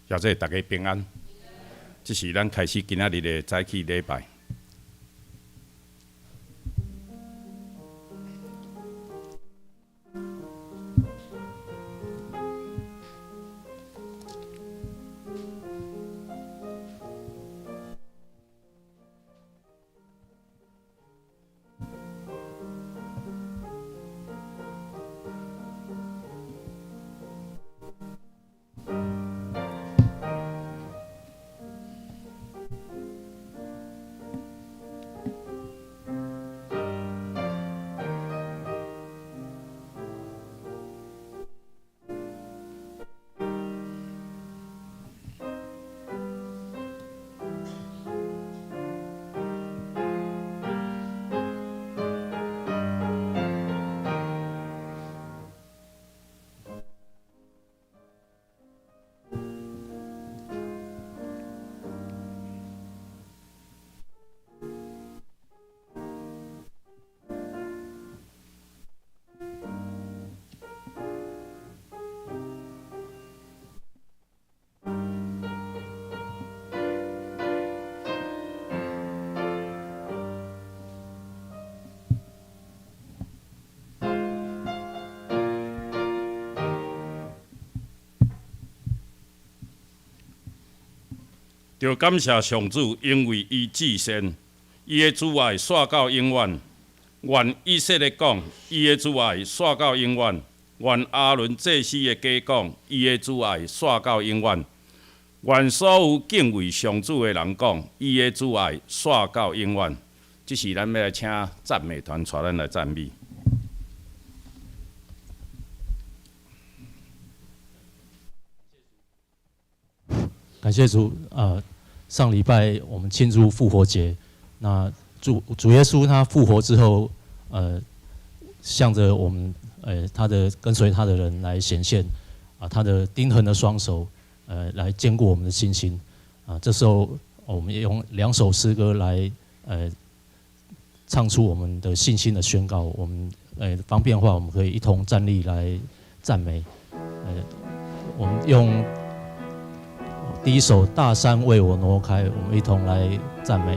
小姐，大家平安。這是咱開始今仔日的早起禮拜。著感謝上主，因為伊至善，伊的慈愛續到永遠。願以色列講，伊的慈愛續到永遠；願亞倫祭司的家講，伊的慈愛續到永遠。願所有敬畏上主的人講，伊的慈愛續到永遠。這時，咱欲來請讚美團帶咱來讚美。感謝主，上禮拜我們慶祝復活節，那主耶穌他復活之後，向着我們，他的跟隨他的人來顯現，啊，他的釘痕的雙手，來堅固我們的信心，啊，這時候我們也用兩首詩歌來，唱出我們的信心的宣告。我們，方便的話，我們可以一同站立來讚美，我們用第一首《大山為我挪開》，我們一同來讚美。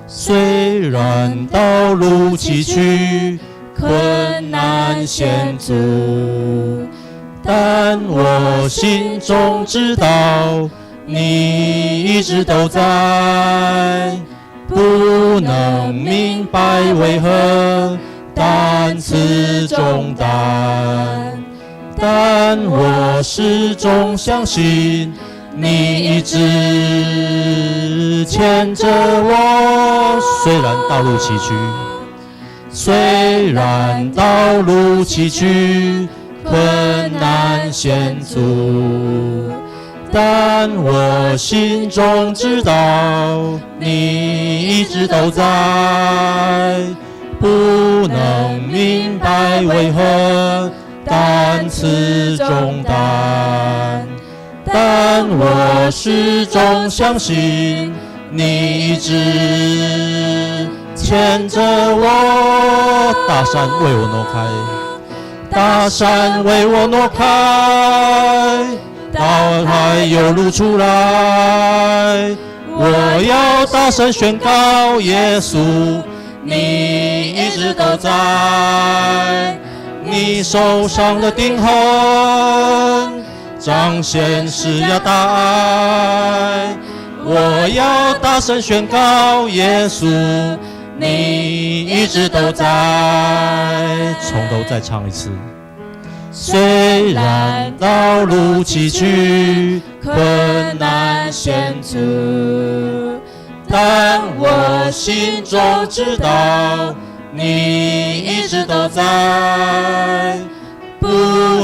雖然道路崎嶇，困難險阻，但我心中知道，你一直都在。不能明白為何擔此重擔，但我始終相信你一直牽著我。雖然道路崎嶇，雖然道路崎嶇，困難險阻，但我心中知道你一直都在。不能明白為何擔此重擔，但我始終相信你一直牽著我。大山為我挪開，大山為我挪開，大海有路出來。我要大聲宣告耶穌，你一直都在。你手上的釘痕，彰顯十架大愛。我要大聲宣告耶穌，你一直都在。從頭再唱一次。雖然道路崎嶇，困難險阻，但我心中知道你一直都在。不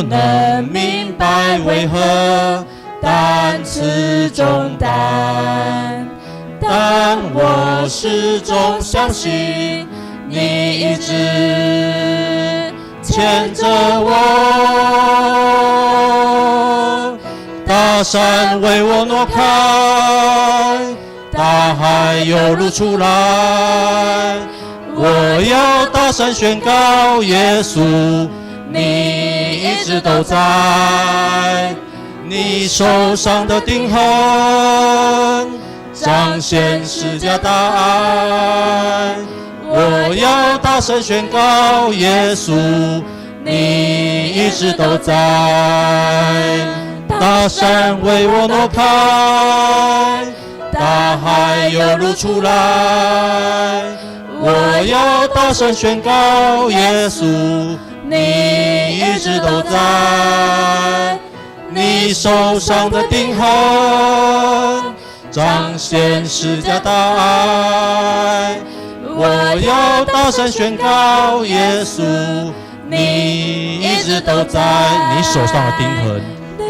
能明白為何擔此重擔，但我始終相信你一直牽著我。大山為我挪開，大海有路出來。我我要大聲宣告耶穌，你一直都在，你手上的釘痕彰顯十架大愛。我要大聲宣告耶穌，你一直都在，大山為我挪開，大海有路出來。我要大聲宣告耶穌，你一直都在，你手上的釘痕彰顯十架大愛。我要大聲宣告耶穌，你一直都在，你手上的釘痕，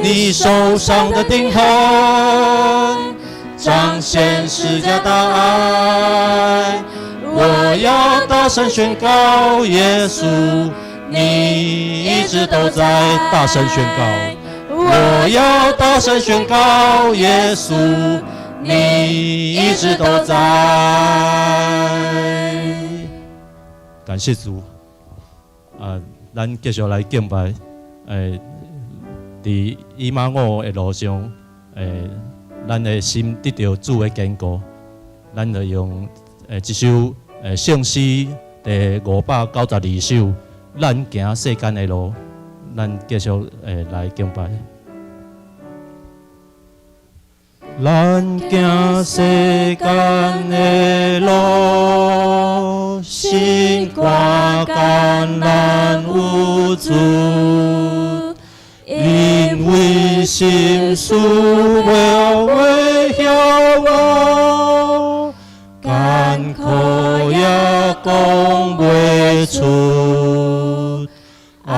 你手上的釘痕彰顯十架大愛。我要大聲宣告耶穌，你一直都在，大聲宣告。我要大聲宣告耶穌，你一直都在。感謝主。啊，咱繼續來敬拜。佇以馬忤的路上，咱的心得著主的堅固，咱就用這首聖詩第592首，咱行世間的路，咱繼續來敬拜。咱行世間的路，心肝艱難有主，因為心事袂曉我，艱苦也講袂出，後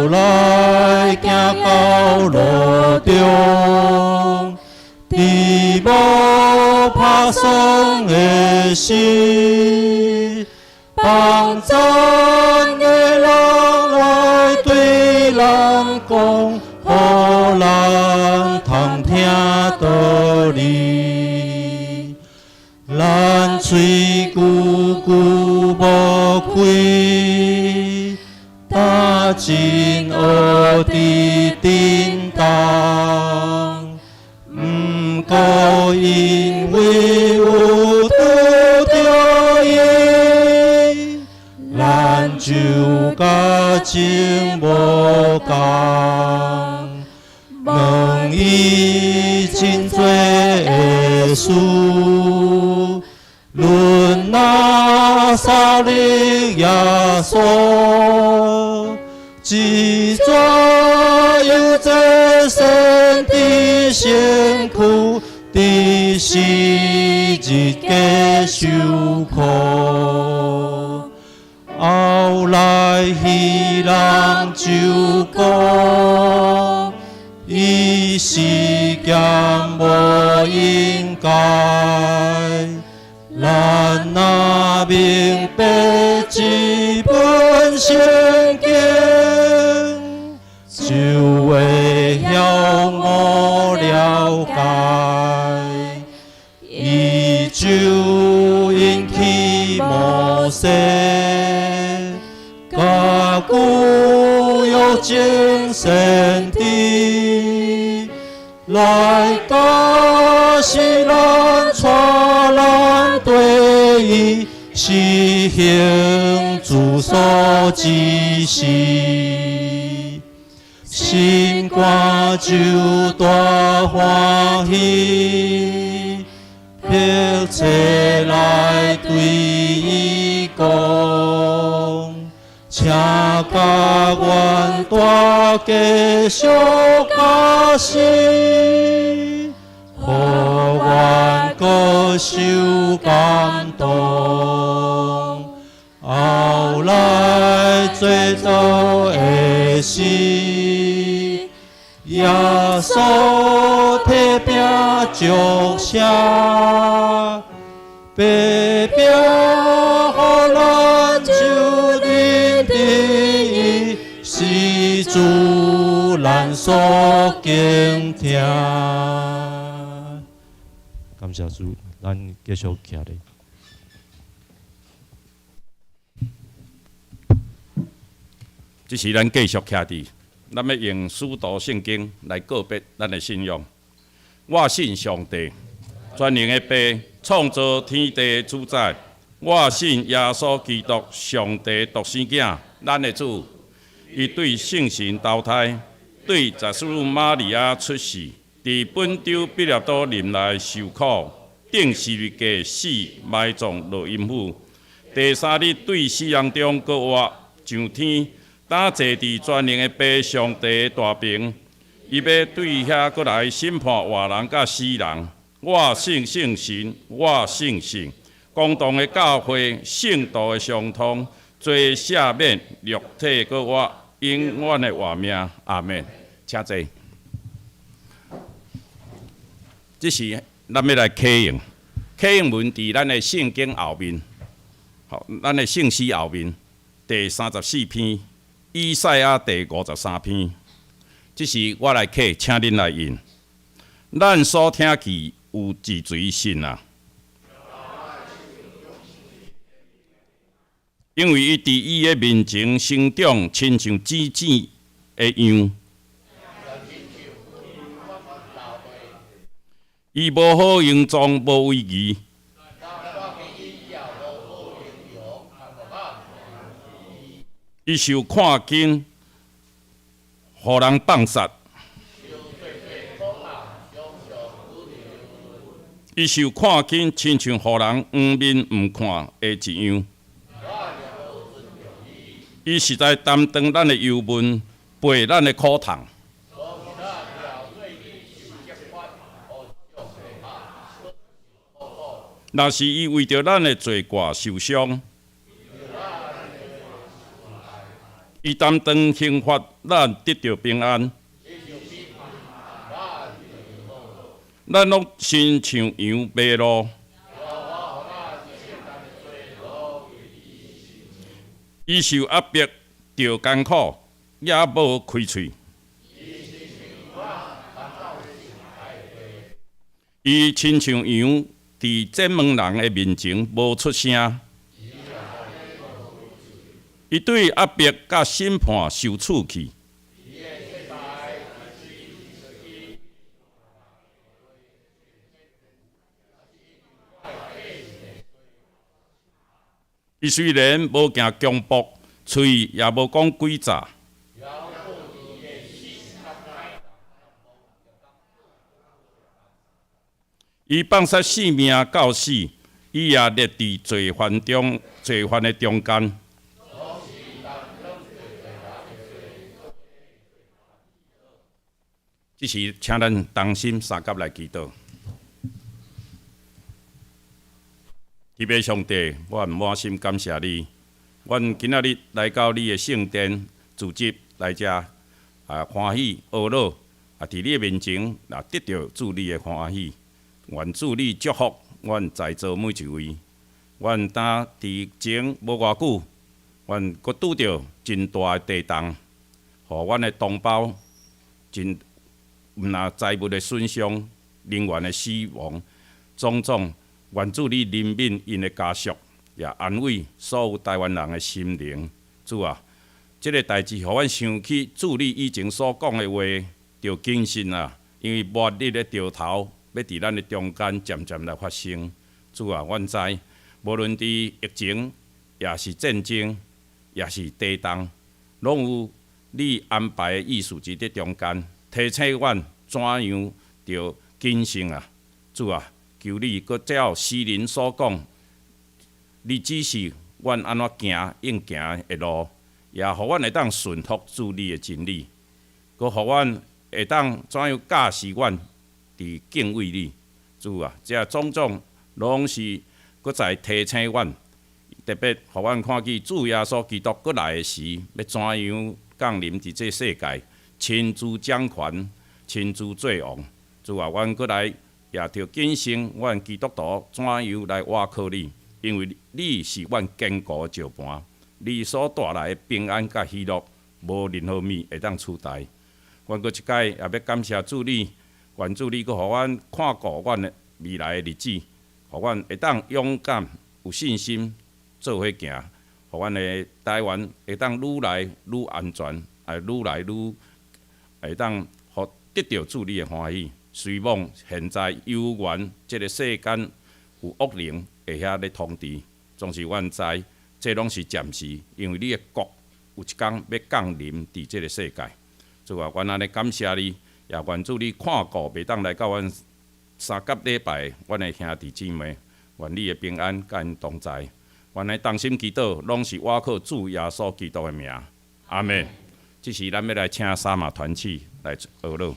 來行到路中，佇無拍算的時，幫贊的人來對咱講，予咱通聽道理。咱喙久久無開，擔真學佇振動。毋過因為有拄著伊，咱就佮前無仝。問伊真濟的事，論拿撒勒耶穌，一逝又這身的身軀，佇十字架受苦。後來彼人就講，伊時間無應該，咱若明白這本聖經，就會曉我了解。伊就引起摩西，佮舊約眾先知，來教示咱，帶咱綴伊，實行主所指示，心肝就大歡喜，迫切來對伊講，請共阮大繼續教示，予阮閣受感動。後來做道的時，耶穌提餅祝謝，擘餅予咱就認得伊是主咱所敬聽。感謝主，咱繼續徛咧。這時咱繼續徛佇，咱欲用使徒聖經來告別咱的信仰。我信上帝，全能的父，創造天地的主宰。我信耶穌基督，上帝獨生囝，咱的主。伊對聖神投胎，對十四瑪利亞出世，佇本丟彼拉多任內受苦，釘十字架死，埋葬落陰府。第三日對死人中閣活，上天，擔坐佇全能的父上帝大爿。伊欲對遐閣來審判活人佮死人。我信聖神，我信聖公同的教會，聖徒的相通，罪赦免，肉體閣活，永遠的活命。阿們。請坐。這時咱欲來啟用，啟用文佇咱的聖經後面，好，咱的聖詩後面第34篇，以賽亞第53篇。這時我來啟，請恁來應。咱所聽見有一誰信啊？因為伊佇伊的面前成長，親像子子的樣。伊無好形狀，無威儀。伊受看見，予人放殺。伊受看見，親像予人黃面毋看的一樣。伊實在擔當咱的憂悶，背咱的苦痛。若是伊為著咱的罪過受傷，伊擔當刑罰，咱得著平安。咱攏親像羊迷路，伊受壓迫，著艱苦，也無開喙。伊親像羊佇剪毛人的面前無出聲。伊對壓迫佮審判受處去。伊雖然無行強暴，喙也無講詭詐。伊放殺性命到死，伊也列佇罪犯中，罪犯的中間。這時，請咱同心相佮來祈禱。天父上帝，我滿心感謝你。阮今仔日來到你的聖殿，組織來遮啊歡喜懊惱啊，佇你的面前啊得著主你的歡喜。願主你祝福阮在座每一位。阮當佇前無偌久，阮閣拄著真大的地動，予阮的同胞真毋但財物的損傷、人員的死亡，種種。願主你憐憫𪜶的家屬，也安慰所有台灣人的心靈。主啊，這个代誌予阮想起主你以前所講的話，著謹慎啊，因為末日的兆頭欲佇咱的中間漸漸來發生。主啊，阮知，無論佇疫情，抑是戰爭，抑是地動，攏有你安排的意思佇這中間，提醒阮怎樣著謹慎啊！主啊，求你閣照詩人所講，你指示阮按怎行應行的路，也予阮會當順服主你的真理，閣予阮會當怎樣教示阮佇敬畏你。主啊，這種種攏是閣再提醒阮，特別予阮看見主耶穌基督閣來的時，欲怎樣降臨佇這世界，親自掌權，親自做王。主啊，阮閣來也著謹慎，阮基督徒怎樣來倚靠你，因為你是阮堅固的石盤，你所帶來的平安佮喜樂，無任何物會當取代。阮閣一擺也欲感謝主你，願主你閣予阮看顧阮的未來的日子，予阮會當勇敢有信心做伙行，予予阮的台灣會當愈來愈安全，也愈來愈會當予得著主你的歡喜。雖罔現在猶原這个世間有惡靈會遐咧統治，總是阮知這攏是暫時，因為你的國有一工欲降臨佇這个世界。主啊，阮按呢感謝你，也願主你看顧袂當來到阮三甲禮拜，阮的兄弟姊妹，願你的平安佮𪜶同在。阮來同心祈禱，攏是倚靠主耶穌基督的名。阿們。這時咱欲來請三馬團契來學樂。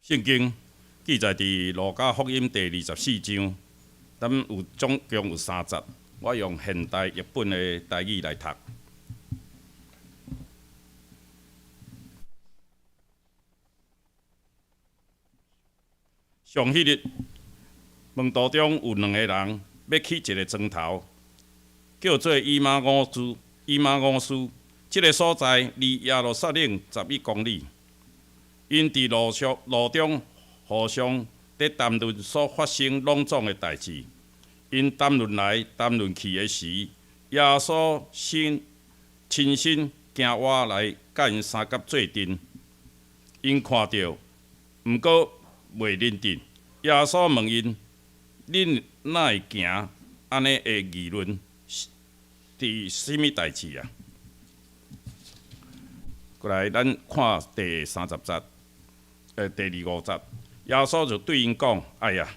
聖經記載佇路加福音第24章，咱有總共有三節，我用現代譯本的台語來讀。上彼日，門徒中有兩个人欲去一个庄頭，叫做以馬忤斯。以馬忤斯這个所在離耶路撒冷11公里。𪜶佇路上路中互相佇談論所發生攏總的代誌。𪜶談論來談論去的時，耶穌親親身行活來佮𪜶相佮做陣。𪜶看著，毋過袂認得。耶穌問𪜶：恁哪會行按呢的議論，佇啥物代誌啊？過來，咱看第三十節，第二五節，耶穌就對𪜶講：哎呀，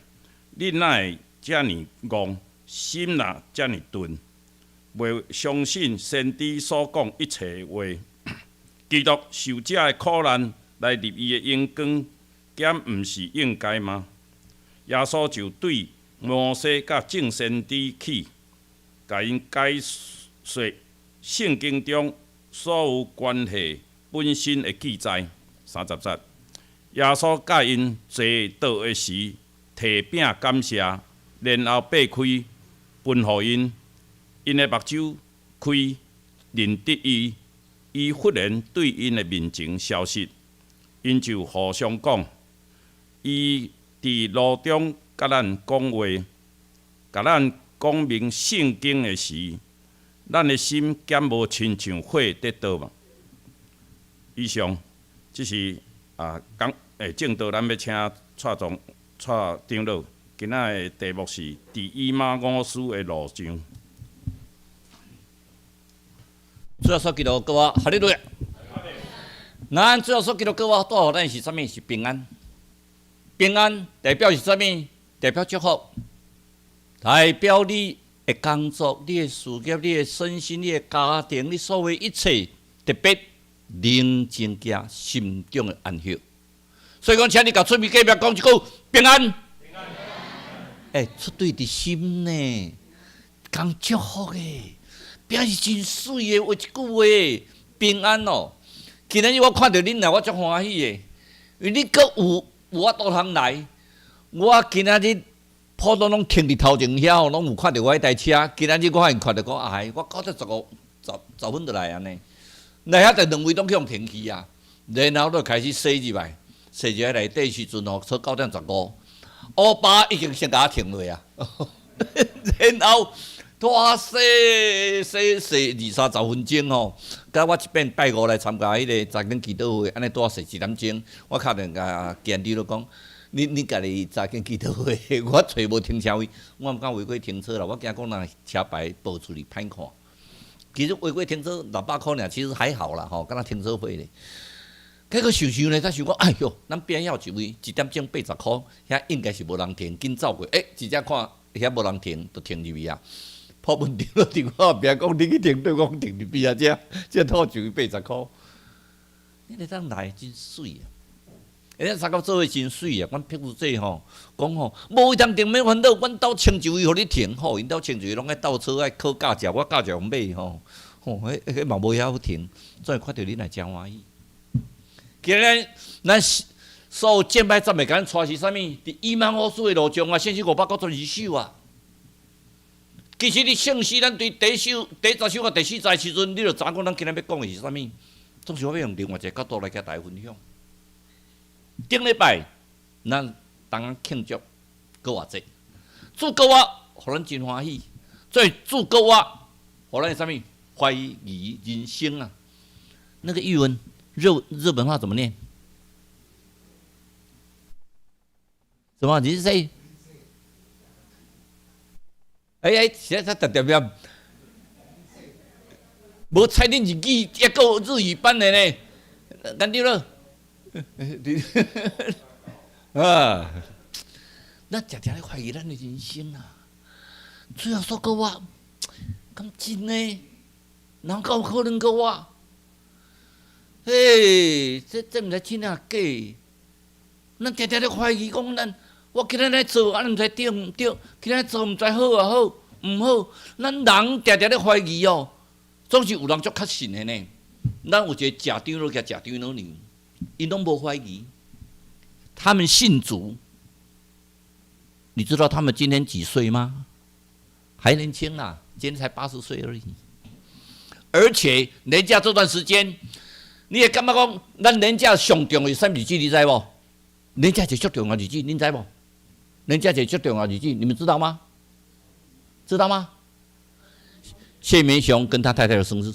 恁哪會遮爾戇，心若遮爾鈍，袂相信先知所講一切話。基督受這个苦難來入伊的榮光，敢毋是應該嗎？耶穌就對摩西佮眾先知起，共𪜶解說聖經中所有關係本身的記載。三十節，耶穌佮𪜶坐桌的時，提餅感謝，然後擘開，分予𪜶，𪜶的目睭開，認得伊，伊忽然對𪜶的面前消失。𪜶就互相講：伊佇路中佮咱講話，共咱講明聖經的時，咱的心敢無親像火佇燒嗎？以上，這是啊講正道，咱欲請蔡總蔡長老。今仔的題目是佇以馬忤斯的路上。主耶穌基督，各位哈利路亞。咱主耶穌基督，各位帶予咱是啥物？是平安。平安代表是啥物？代表祝福，代表你的工作、你的事業、你的身心、你的家庭、你所有一切，特別寧靜加心中的安息。所以講，請你共厝邊隔壁講一句平安。平安。欸，出對佇心呢，講祝福的，平是真媠的，有一句話，平安哦。今仔日我看著恁來，我足歡喜的，因為你閣有法度通來。我今仔日普通攏停佇頭前遐吼，攏有看著我彼台車。今仔日我還看著講，哎，我九點十五十十分就來按呢。來遐就兩位攏去予停去啊，然後就開始駛入來，駛入來內底時陣吼，差9點15，烏巴已經先共我停落啊，然後拖駛駛駛二三十分鐘吼，佮我這擺拜五來參加彼个查經祈禱會，按呢拄仔駛一點鐘，我敲電話共監理咧講，你家己查經祈禱會，我揣無停車位，我毋敢違規停車啦，我驚講人車牌報出去歹看。其實違規停車600箍爾，其實還好啦吼，敢若停車費咧。結果想想咧，才想講，哎喲，咱邊仔有一位一點鐘80箍，遐應該是無人停，緊走過，欸，直接看遐無人停，就停入去啊。破問題咯，佇我後壁講，你去停對，我停佇邊仔遮，這套就八十箍。你會當來真媠啊！欸，咱三個做伙真媠啊！阮譬如這吼，講吼，無位通停免煩惱，阮兜清一位予你停吼，𪜶兜清一位攏愛鬥車愛考駕照，我駕照買吼，吼，彼彼嘛無遐好停，總會看著恁來誠歡喜。今日咱所有敬拜讚美，共咱帶是啥物？佇以馬忤斯的路上啊，聖詩592首啊。其實你聖詩，咱對第一首、第十首佮第四節時陣，你就知影講咱今日欲講的是啥物。總是我欲用另外一個角度來共大家分享。頂禮拜，咱當慶祝復活節，主復活，予咱真歡喜。所以主復活，予咱啥物？懷疑人生啊！那個語文日本話怎麼念？什麼？你是誰？哎哎，現在他特別無猜恁日語，抑閣有日語版的呢？敢對了？啊！咱常常咧懷疑咱的人生啊。主耶穌復活，敢真的？人敢有可能復活？嘿，這毋知真抑假？咱常常咧懷疑講咱，我今日咧做，啊，毋知對毋對？今日做毋知好也好，毋好。咱人常常咧懷疑哦，總是有人足確信的呢。咱有一個食長老佮食長老娘，𪜶攏無懷疑，他們信主。你知道他們今年幾歲嗎？還年輕啊，今年才80歲而已。而且連假這段時間，你會感覺講，咱連假上重要啥物日子，你知無？連假一個足重要日子，恁知無？連假一個足重要日子，你們知道嗎？知道嗎？謝明雄跟他太太的生日，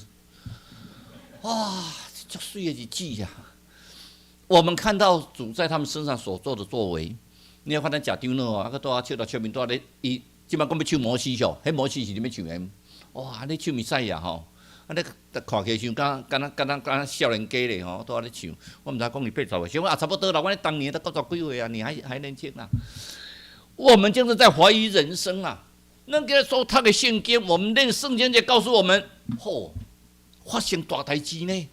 哇，這媠的日子呀！我們看到主在他們身上所做的作為，你看咱食長老啊，閣拄仔笑到笑面拄仔咧，伊這擺講欲唱摩西吼，彼摩西是啥物唱的？哇，咧唱彌賽亞吼，啊，你看起來像敢敢若敢若敢若少年家咧吼，都按呢唱。我毋知講伊八十歲，想講啊差不多啦。阮當年都九十幾歲啊，你還年輕啊。我們就是在懷疑人生啊。那個說他的聖經，我們念聖經就告訴我們，吼，發生大代誌呢。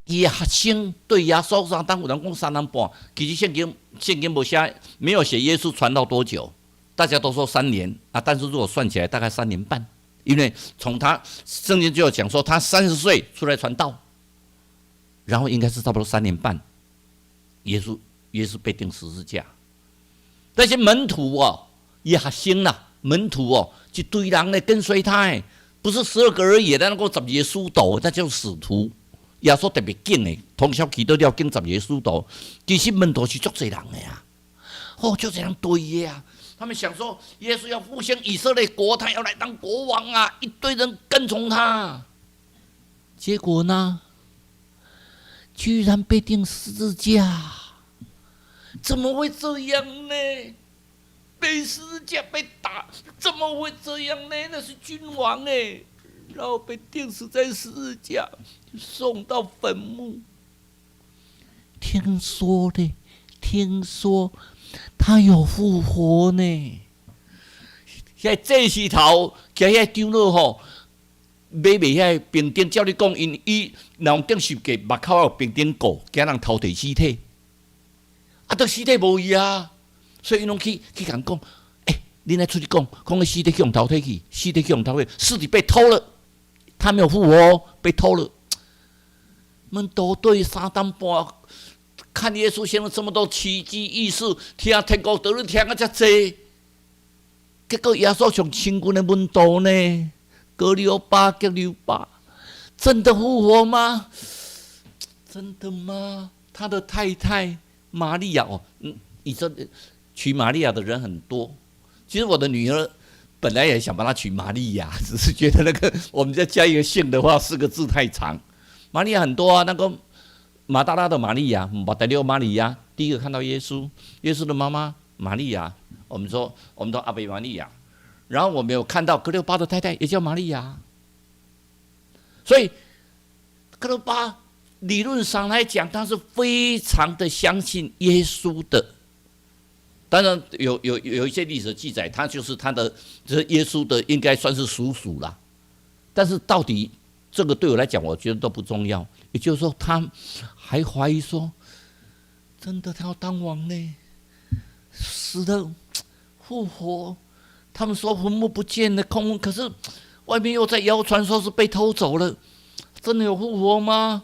伊的學生對耶穌說，當有人講三年半，其實聖經無寫，沒有寫耶穌傳道多久，大家都說三年啊，但是如果算起來大概三年半，因為從他聖經就有講說他30歲出來傳道，然後應該是差不多三年半，耶穌被釘十字架，那些門徒哦，伊學生啦，門徒哦，一堆人咧跟隨他，不是12個而已，那個十二個使徒，那叫使徒。耶穌特別揀的，通宵祈禱了揀十二個使徒，其實門徒是足濟人的啊，哦，足濟人對的啊。他們想說，耶穌要復興以色列國，他要來當國王啊，一堆人跟從他。結果呢，居然被釘十字架，怎麼會這樣呢？被十字架被打，怎麼會這樣呢？那是君王哎，然後被釘死在十字架，送到墳墓。聽說的，聽說他有復活呢。遐祭司頭，共遐長老吼，買賣遐兵丁，照你講，𪜶伊若用釘十架，目口有兵丁顧，驚人偷提屍體。啊，都屍體無去啊，所以𪜶攏去共講，欸，恁來出去講，講彼屍體去予偷提去，屍體去予偷去，屍體被偷了，他沒有復活，被偷了。門徒對三冬半，看耶穌行了這麼多奇蹟異事，聽天國得日聽啊遮濟，結果耶穌上親近的門徒呢？革流巴，革流巴，真的復活嗎？真的嗎？他的太太瑪利亞哦，以色列娶瑪利亞的人很多。其實我的女兒本來也想幫她取瑪利亞，只是覺得那個我們再加一個姓的話，四個字太長。瑪利亞很多啊，那個馬大拉的瑪利亞，抹大拉瑪利亞，第一個看到耶穌，耶穌的媽媽瑪利亞，我們說阿伯瑪利亞。然後我們有看到革流巴的太太也叫瑪利亞，所以革流巴理論上來講，他是非常的相信耶穌的。當然有一些歷史記載，他就是他的，這耶穌的應該算是叔叔啦。但是到底這個對我來講，我覺得都不重要。也就是說，他還懷疑說，真的他要當王呢？死了復活。他們說墳墓不見了，空，可是外面又在謠傳說是被偷走了，真的有復活嗎？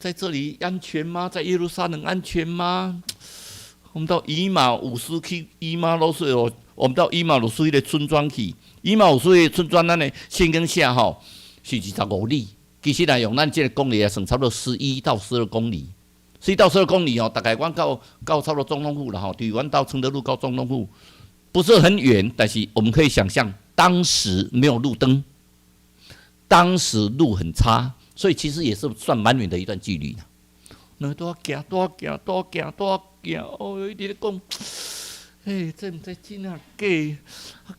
在這裡安全嗎？在耶路撒冷安全嗎？我們到以馬忤斯去，以馬忤斯哦，我們到以馬忤斯彼个村莊去，以馬忤斯彼个村莊，咱的聖經寫吼是25里，其實來用咱這個公里來算，差不多11到12公里，11到12公里哦，大概阮到差不多總統府了吼，對，阮到承德路到總統府。不是很遠，但是我們可以想象，當時沒有路燈，當時路很差，所以其實也是算蠻遠的一段距離。那都行，都行，都行，都行，哦，一直咧講，哎，這毋知真抑假，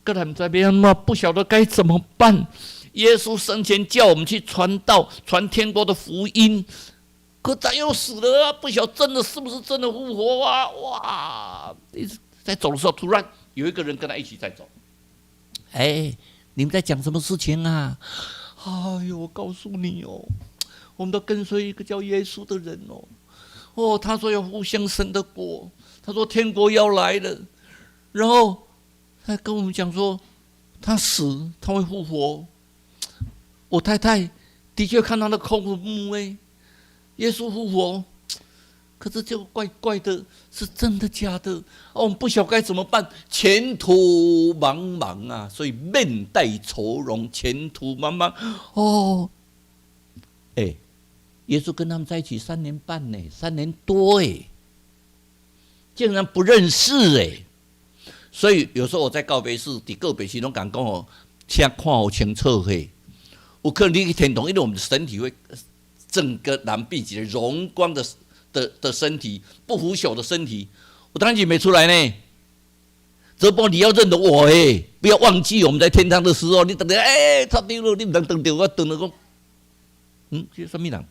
閣來毋知欲按怎，不曉得該怎麼辦。耶穌生前叫我們去傳道，傳天國的福音，可他又死了啊！不曉得真的是不是真的復活啊？哇！一直在走的時候，突然有一個人跟他一起在走。哎，你們在講什麼事情啊？哎呦，我告訴你哦，我們都跟隨一個叫耶穌的人哦。哦，他說要復興神的國，他說天國要來了，然後他跟我們講說，他死他會復活。我太太的確看到那空墳墓哎，耶穌復活，可是這個怪怪的，是真的假的？哦，我們不曉得該怎麼辦，前途茫茫啊，所以面帶愁容，前途茫茫。哦，哎，耶穌跟他們在一起三年半呢，三年多哎，竟然不認識哎，所以有時候我在告別式，佇告別式攏共講哦，請看好清楚嘿。有可能你去天堂，因為我們的身體會整個人變一個榮光的身體，不腐朽的身體，我當然認袂出來呢。澤波，你要認得我哎，不要忘記我們在天堂的時候，你等下哎，蔡長老，你毋通當著我當著講，這是啥物人？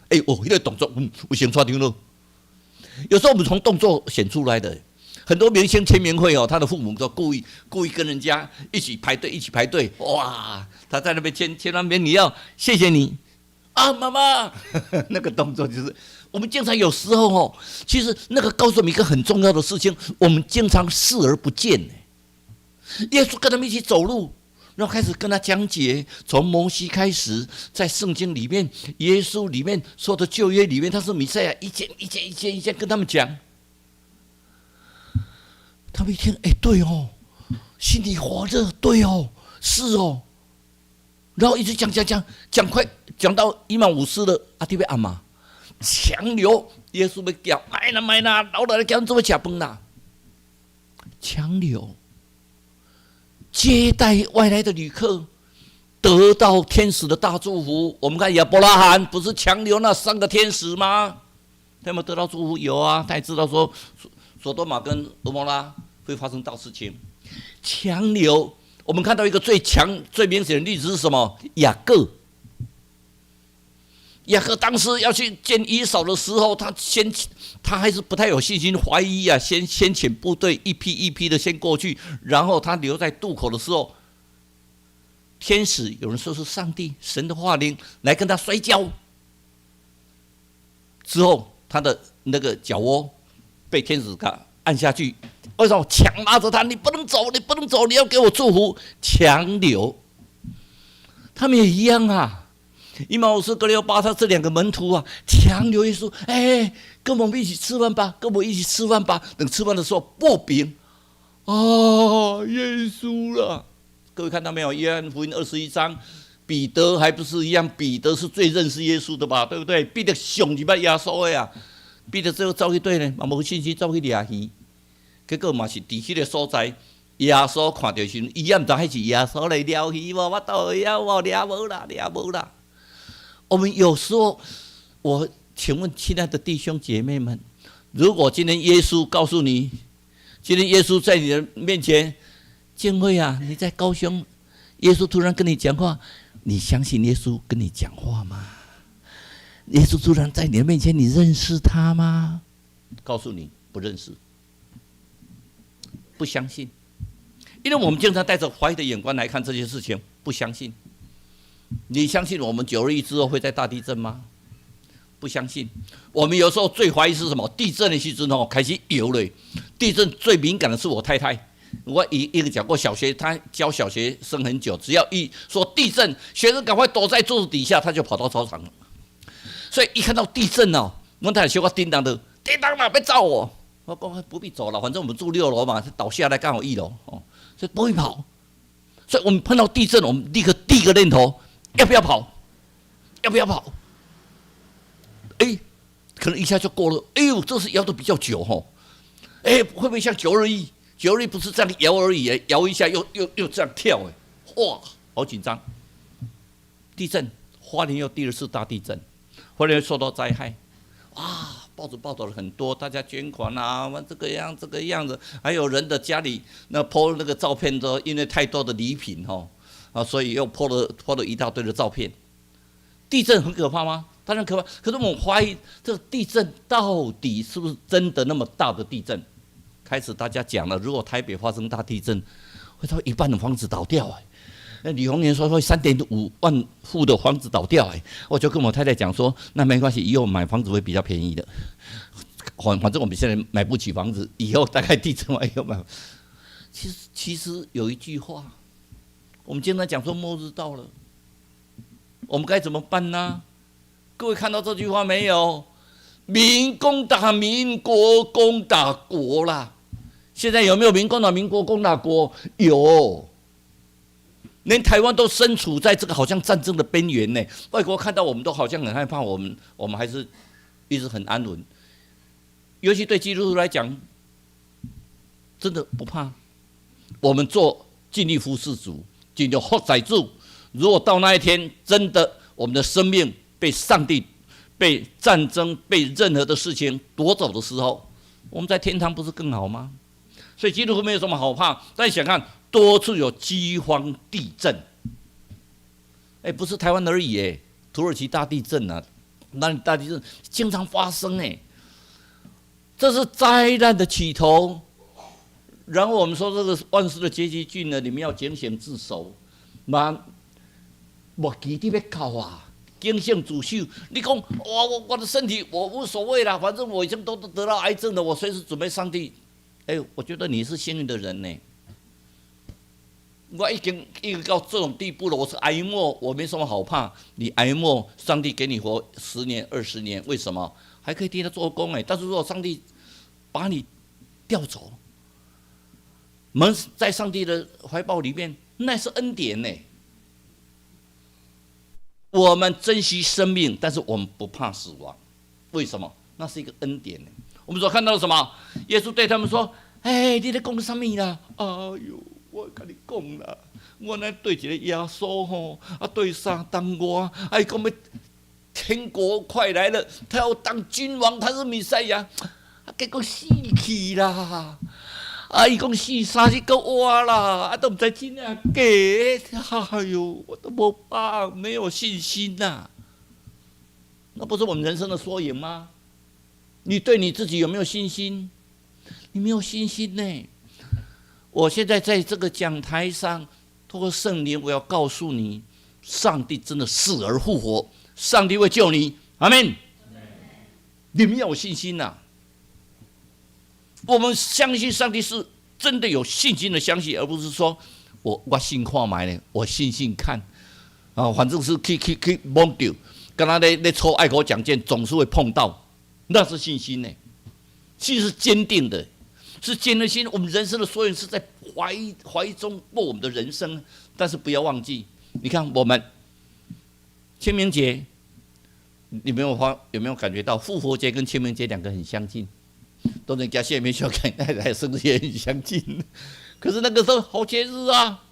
哎，哦，彼個動作，有像蔡長老。有時候我們從動作顯出來的，很多明星簽名會哦，他的父母都故意故意跟人家一起排隊，一起排隊，哇，他在那邊簽簽完名，你要謝謝你啊，媽媽，那個動作就是我們經常有時候哦，其實那個告訴我們一個很重要的事情，我們經常視而不見。耶穌跟他們一起走路，然後開始跟他講解，從摩西開始，在聖經裡面，耶穌裡面說的舊約裡面，他是彌賽亞，一件一件一件一件跟他們講。他們一聽，哎，對哦，心裡火熱，對哦，是哦，然後一直講講講講，快講到以馬忤斯的阿弟貝阿瑪，強留耶穌欲叫，莫啦莫啦，留落來共阮做伙食飯啦，強留。接待外來的旅客，得到天使的大祝福。我們看亞伯拉罕不是強留那三個天使嗎？他有沒有得到祝福？有啊，他也知道說所多瑪跟蛾摩拉會發生大事情。強留，我們看到一個最強、最明顯的例子是什麼？雅各。雅各當時要去見以掃的時候，他還是不太有信心，懷疑啊，先遣部隊一批一批的先過去，然後他留在渡口的時候，天使有人說是上帝神的話靈來跟他摔跤，之後他的那個腳窩被天使給按下去，為什麼強拉着他？你不能走，你不能走，你要給我祝福，強留，他們也一樣啊。以馬忤斯、革流巴，他這兩個門徒啊，強留耶穌，哎，跟我們一起吃飯吧，跟我們一起吃飯吧。等吃飯的時候，擘餅，啊，耶穌了。各位看到沒有？約翰福音21章，彼得還不是一樣？彼得是最認識耶穌的吧？對不對？彼得上一捌耶穌的啊，彼得最後走去佗呢，嘛無信心走去掠魚，結果嘛是佇彼個所在。耶穌看著時，伊也毋知彼是耶穌來掠魚無，我都會曉無，掠無啦，掠無啦。我們有時候，我請問親愛的弟兄姐妹們，如果今天耶穌告訴你，今天耶穌在你的面前，建會啊，你在高雄，耶穌突然跟你講話，你相信耶穌跟你講話嗎？耶穌突然在你的面前，你認識他嗎？告訴你，不認識，不相信，因為我們經常帶着懷疑的眼光來看這些事情，不相信。你相信我們9·21之後會再大地震嗎？不相信。我們有時候最懷疑是什麼？地震的時陣哦，開始搖咧。地震最敏感的是我太太。我一個講過，小學她教小學生很久，只要一說地震，學生趕快躲在桌子底下，他就跑到操場了。所以一看到地震哦，我太太說我叮當的，叮當啦，欲走哦。我講不必走了，反正我們住6樓嘛，倒下來剛好1樓哦，所以不會跑。所以我們碰到地震，我們立刻第一個念頭，要不要跑？要不要跑？哎，可能一下就過了。哎呦，這次搖得比較久吼。哎，會不會像九二一？九二一不是這樣搖而已，搖一下又這樣跳，哎，哇，好緊張。地震，花蓮又第二次大地震，花蓮受到災害，哇，報紙報道了很多，大家捐款啊，這個樣這個樣子，還有人的家裡那 po 那個照片都因為太多的禮品吼。啊，所以又 po 了一大堆的照片。地震很可怕嗎？當然可怕。可是我們懷疑這個地震到底是不是真的那麼大的地震？開始大家講了，如果台北發生大地震，會到一半的房子倒掉哎。那李鴻源說會3.5萬戶的房子倒掉哎，我就跟我太太講說，那沒關係，以後買房子會比較便宜的。反正我們現在買不起房子，以後大概地震完以後買。其實有一句話，我們經常講說末日到了，我們該怎麼辦呢？各位看到這句話沒有？民攻打民，國攻打國啦。現在有沒有民攻打民，國攻打國？有。連台灣都身處在這個好像戰爭的邊緣呢。外國看到我們都好像很害怕，我們還是一直很安穩。尤其對基督徒來講，真的不怕。我們做盡力服侍主，盡力服侍主。如果到那一天，真的我們的生命被上帝、被戰爭、被任何的事情奪走的時候，我們在天堂不是更好嗎？所以基督徒沒有什麼好怕。但想看多處有饑荒、地震，哎，不是台灣而已，哎，土耳其大地震啊，那大地震經常發生，哎，這是災難的起頭。然後我們說這個萬事的結局近了，你們要警醒自守，嘛，末期佇欲到啊！警醒自守，你講哇，我的身體我無所謂啦，反正我已經都得到癌症了，我隨時準備上帝。哎，我覺得你是幸運的人呢。我已經到這種地步了，我是癌末，我沒什麼好怕。你癌末，上帝給你活10年、20年，為什麼還可以替他做工？哎，但是如果上帝把你調走，蒙在上帝的懷抱裡面，那是恩典呢。我們珍惜生命，但是我們不怕死亡，為什麼？那是一個恩典呢。我們所看到的什麼？耶穌對他們說：“哎，你咧講啥物啦？哎喲，我共你講啦，我呢對一个耶穌吼，啊對3冬外，啊伊講欲天國快來了，他要當君王，他是彌賽亞，啊結果死去啦。啊伊講死3日閣活啦，啊都毋知真抑假，哎喲，我都無把握，沒有信心吶。那不是我們人生的縮影嗎？你對你自己有沒有信心？你沒有信心呢。我現在在這個講台上，透過聖靈，我要告訴你，上帝真的死而復活，上帝會救你。阿門。你們要有信心吶。我們相信上帝是真的有信心的相信，而不是說我信看覓咧，我信信看啊，反正是去去去摸著，敢若咧抽愛國獎券，總是會碰到，那是信心呢，信是堅定的，是堅定心。我們人生的縮影是在懷中過我們的人生，但是不要忘記，你看我們清明節，你沒有發有沒有感覺到復活節跟清明節兩個很相近？都能加下面小看太太生日也很相近，可是那個時候好節日啊，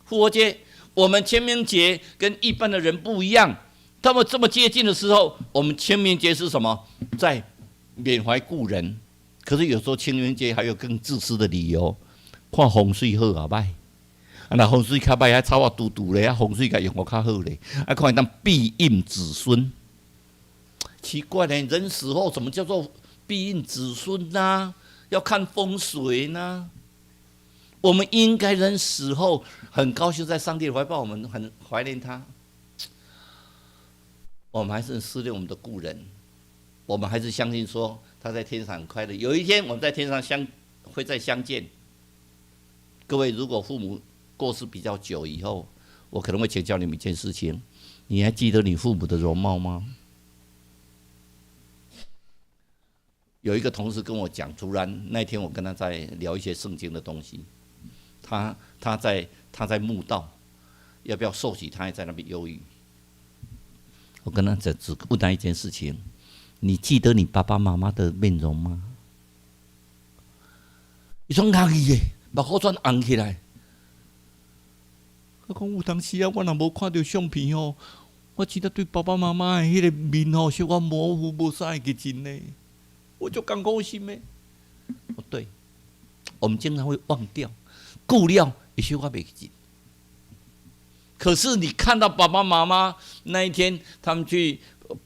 復活節，我們清明節跟一般的人不一樣，他們這麼接近的時候，我們清明節是什麼？在緬懷故人。可是有時候清明節還有更自私的理由，看風水好抑䆀，啊，若風水較䆀，遐草仔拄拄咧，啊，風水共用予較好咧，啊，看會當庇蔭子孫。奇怪咧，人死後怎麼叫做庇蔭子孫呢？要看風水呢。我們應該人死後很高興在上帝的懷抱，我們很懷念他。我們還是思念我們的故人，我們還是相信說他在天上很快樂。有一天我們在天上會再相見。各位，如果父母過世比較久以後，我可能會請教你們一件事情：你還記得你父母的容貌嗎？有一個同事跟我講，突然那天我跟他在聊一些聖經的東西，他在慕道，要不要受洗？他還在那邊猶豫。我跟他只問他一件事情：你記得你爸爸媽媽的面容嗎？伊說紅去的，目眶轉紅起來。我講有當時啊，我若無看著相片吼，我記得對爸爸媽媽的彼个面吼，小可模糊，無啥會記真呢。我就感高興咩？不對，我們經常會忘掉，久了會小可袂記。可是你看到爸爸媽媽那一天，他們去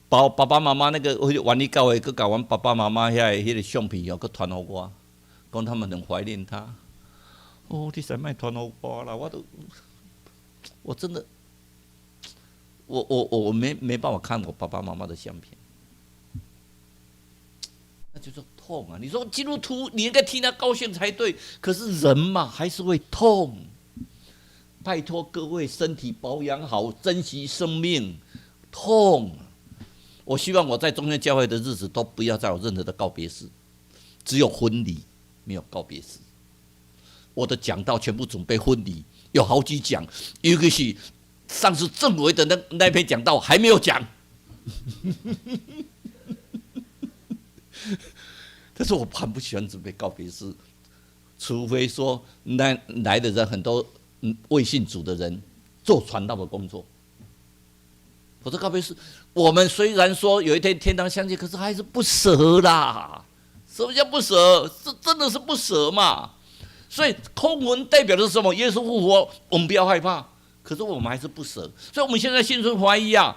把爸爸媽媽那個萬里教會，閣共阮爸爸媽媽遐个彼个相片哦，閣傳予我，講他們很懷念他。哦，你實莫傳予我啦，我都，我真的，我沒辦法看我爸爸媽媽的相片。那就是痛啊！你說基督徒，你應該替他高興才對。可是人嘛，還是會痛。拜託各位，身體保養好，珍惜生命。痛，我希望我在中間教會的日子都不要再有任何的告別式，只有婚禮，沒有告別式。我的講道全部準備婚禮，有好幾講，尤其是上次政委的那篇講道還沒有講。但是我很不喜歡準備告別式，除非說那來的人很多未信主的人做傳道的工作。否則告別式，我們雖然說有一天天堂相見，可是還是不捨啦。什麼叫不捨？這真的是不捨嘛？所以空墳代表的是什麼？耶穌復活，我們不要害怕。可是我們還是不捨，所以我們現在心存懷疑啊。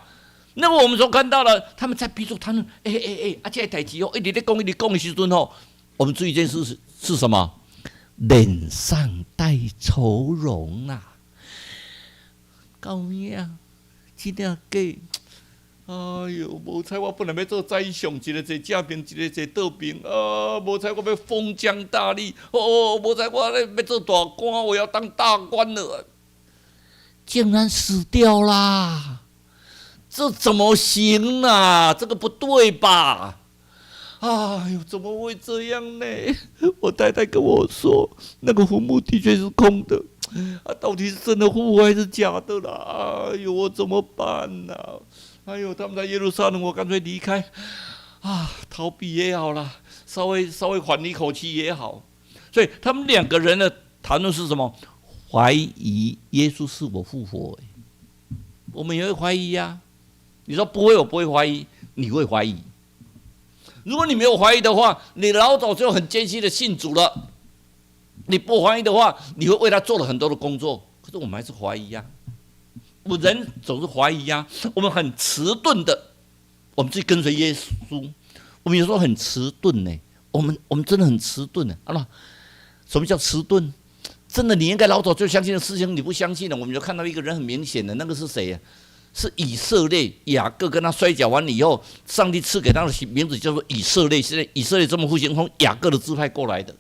那麼我們所看到了，他們在彼此談論，欸欸欸，啊，這个代誌哦，一直咧講，一直講的時陣吼，我們注意一件事是什麼？臉上帶愁容啊！夠命，真正假？哎喲，無彩我本來欲做宰相，一个坐正爿，一个坐倒爿啊！無彩我欲封疆大吏，哦，無彩我咧欲做大官，我要當大官了，竟然死掉啦！這怎麼行啊？這個不對吧？哎呦，怎麼會這樣呢？我太太跟我說，那個墳墓的確是空的，啊，到底是真的復活還是假的啦？哎呦，我怎麼辦呢？哎呦，他們在耶路撒冷，我乾脆離開，啊，逃避也好啦，稍微稍微緩一口氣也好。所以他們兩個人的談論是什麼？懷疑耶穌是否復活。我們也會懷疑呀。你說不會，我不會懷疑，你會懷疑。如果你沒有懷疑的話，你老早就很堅信的信主了。你不懷疑的話，你會為他做了很多的工作。可是我們還是懷疑呀。我人總是懷疑呀，我們很遲鈍的，我們去跟隨耶穌，我們有時候很遲鈍呢。我們真的很遲鈍呢。好了，什麼叫遲鈍？真的，你應該老早就相信的事情，你不相信了，我們就看到一個人很明顯的，那個是誰呀？是以色列雅各跟他摔跤完以後，上帝賜給他的名字叫做以色列。現在以色列這麼復興，從雅各的支派過來的。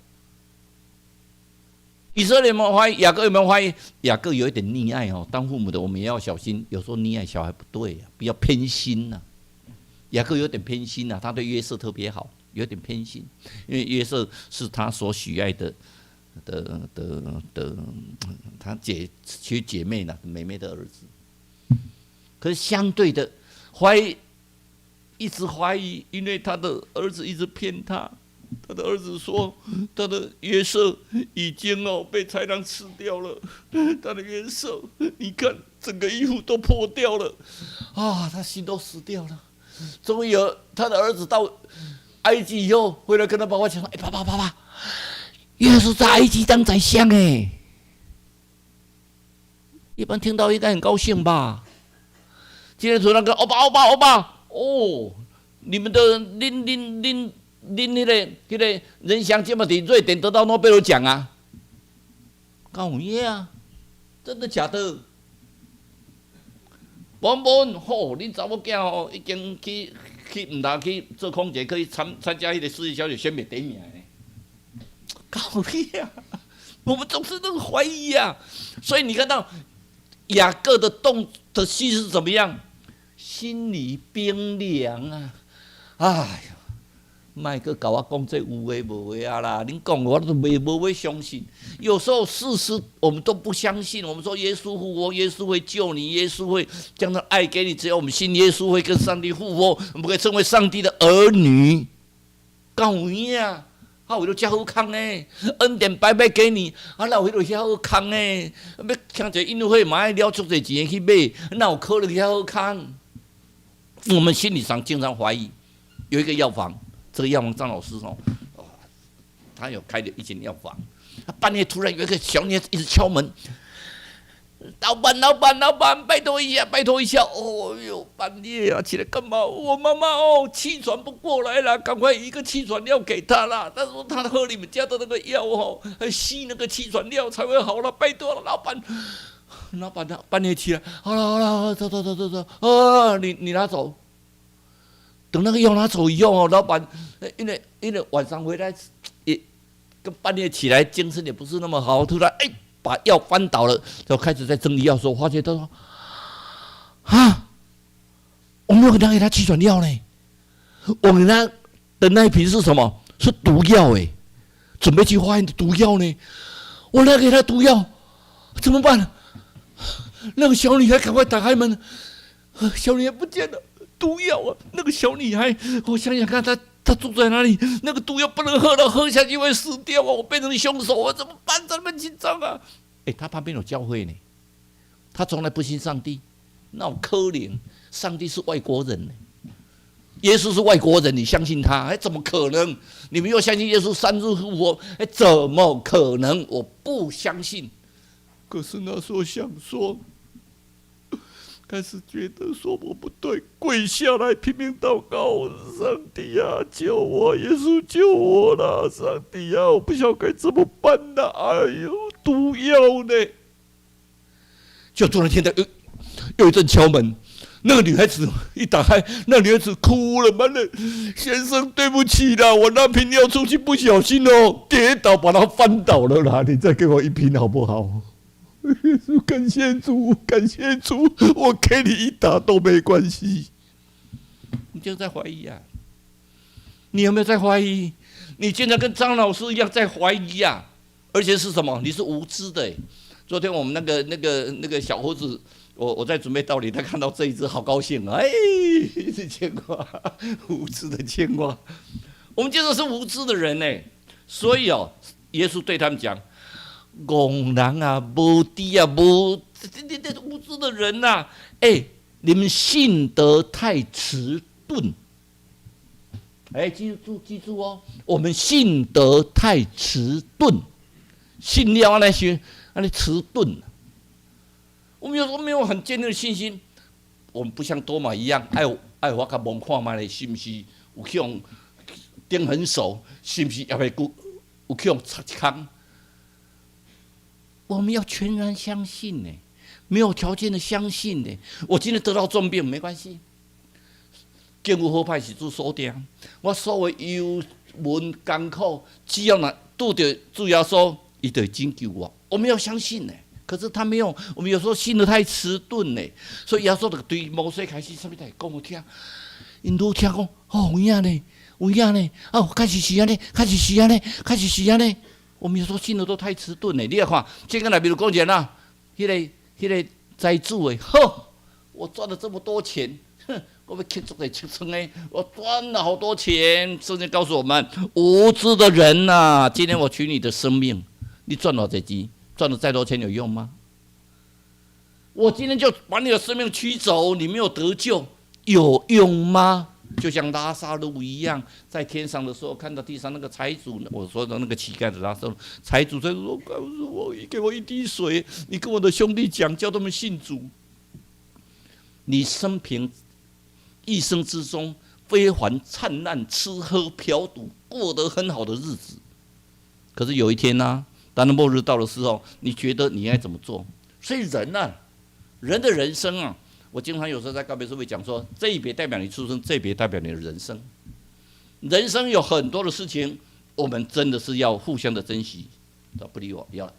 以色列有沒有懷疑？雅各有沒有懷疑？雅各有一點溺愛哦，當父母的我們也要小心，有時候溺愛小孩不對啊，不要偏心吶。雅各有點偏心吶，他對約瑟特別好，有點偏心，因為約瑟是他所許愛的，他姐娶姐妹呢，妹妹的兒子。可是相對的，懷疑，一直懷疑，因為他的兒子一直騙他。他的兒子說，他的約瑟已經哦被豺狼吃掉了。他的約瑟，你看整個衣服都破掉了，啊，他心都死掉了。終於有他的兒子到埃及以後回來跟他爸爸講說：“哎，爸爸爸爸，約瑟在埃及當宰相哎。”一般聽到應該很高興吧？今天突然個歐巴歐巴歐巴，哦，你們的恁恁恁。恁彼个任翔這麼佇瑞典得到諾貝爾獎啊？敢有影啊？真的假的？王文吼，恁查某囝吼已經去毋通去做空姐，可以參加彼個世界小姐選袂第一名的。敢有影？我們總是那個懷疑啊，所以你看到雅各的動的心是怎麼樣？心裡冰涼啊！哎呀！莫閣共我講這有的無的啊啦！恁講我都袂無欲相信。有時候事實我們都不相信。我們說耶穌復活，耶穌會救你，耶穌會將他愛給你。只要我們信耶穌，會跟上帝復活，我們可以成為上帝的兒女。敢有影啊？啊，為著遮好康呢？恩典白白給你，啊，哪有彼落遐好康呢？欲聽一個音樂會嘛愛了足濟錢去買，哪有可能遐好康？我們心理上經常懷疑，有一個藥房。這個藥房張老師哦，他有開了一間藥房。他半夜突然有一個小女孩一直敲門，老闆，老闆，老闆，拜託一下，拜託一下。哦喲，半夜啊，起來幹嘛？我媽媽哦，氣喘不過來了，趕快一個氣喘藥給她啦。他說他喝你們家的那個藥哦，吸那個氣喘藥才會好了，拜託了，老闆。老闆他半夜起來，好了好了，好了，走走走走走，啊，你拿走。等那個藥拿走以後哦，老闆因為晚上回來也跟半夜起來精神也不是那麼好，突然哎把藥翻倒了，就開始在整理藥的時候，發覺他說啊，我沒有給他氣喘藥呢，我給他的那一瓶是什麼？是毒藥哎，準備去化驗的毒藥呢，我拿給他毒藥怎麼辦？那個小女孩趕快打開門，小女孩不見了。毒藥啊！那個小女孩，我想想看，她住在哪裡？那個毒藥不能喝了，喝下去會死掉啊！我變成兇手，我怎麼辦？怎麼緊張啊？哎，她旁邊有教會呢，她從來不信上帝，那有可能，上帝是外國人呢。耶穌是外國人，你相信他？哎，怎麼可能？你們又相信耶穌三日復活？哎，怎麼可能？我不相信。可是那時候想說，開始覺得說我不對，跪下來拼命禱告，上帝啊，救我！耶穌救我啦！上帝啊，我不曉得該怎麼辦啦！哎呦，毒藥呢？就突然聽到又一陣敲門。那個女孩子一打開，那女孩子哭了，媽的，先生對不起啦，我那瓶尿出去不小心哦，跌倒把它翻倒了啦，你再給我一瓶好不好？感謝主，感謝主，我給你一打都沒關係。你就在懷疑啊？你有沒有在懷疑？你現在跟張老師一樣在懷疑啊？而且是什麼？你是無知的。昨天我們那個小猴子。我在準備道理，他看到這一隻好高興啊！哎，一隻青蛙，無知的青蛙。我們真的是無知的人呢。所以哦，耶穌對他們講：戇人啊，無知啊，無這無知的人吶！哎，你們信得太遲鈍。哎，記住記住哦，我們信得太遲鈍，信了那些那你遲鈍。我們有時候沒有很堅定的信心，我們不像多馬一樣，愛愛我較摸看覓咧，是毋是有去予釘痕手，是毋是也會有去予插一空？我們要全然相信呢，沒有條件的相信呢。我今天得到重病沒關係，境遇好歹是主所定，我所有憂悶艱苦，只要若拄著主耶穌，伊就會拯救我。我們要相信呢。可是他沒有，我們有時候信得太遲鈍呢，所以耶穌就對摩西開始啥物代講予聽，𪜶愈聽講，哦，有影呢，有影呢，哦，確實是按呢，確實是按呢，確實是按呢。我們有時候信得都太遲鈍呢。你來看，這個內面就講一個啦，彼個財主的，呵，我賺了這麼多錢，哼，我欲去做個七倉的，我賺了好多錢。聖經告訴我們，無知的人吶，啊，今天我取你的生命，你賺了這錢，賺了再多錢有用嗎？我今天就把你的生命取走，你沒有得救，有用嗎？就像拉撒路一樣，在天上的時候看到地上那個財主，我說的那個乞丐的拉撒路，財主在說：“告訴我，給我一滴水，你跟我的兄弟講，叫他們信主。”你生平一生之中非凡燦爛，吃喝嫖賭，過得很好的日子，可是有一天呢，啊，當末日到的時候，你覺得你應該怎麼做？所以人呢，啊，人的人生啊，我經常有時候在告別式會講說，這一筆代表你出生，這一筆代表你的人生。人生有很多的事情，我們真的是要互相的珍惜。不理我，不要了。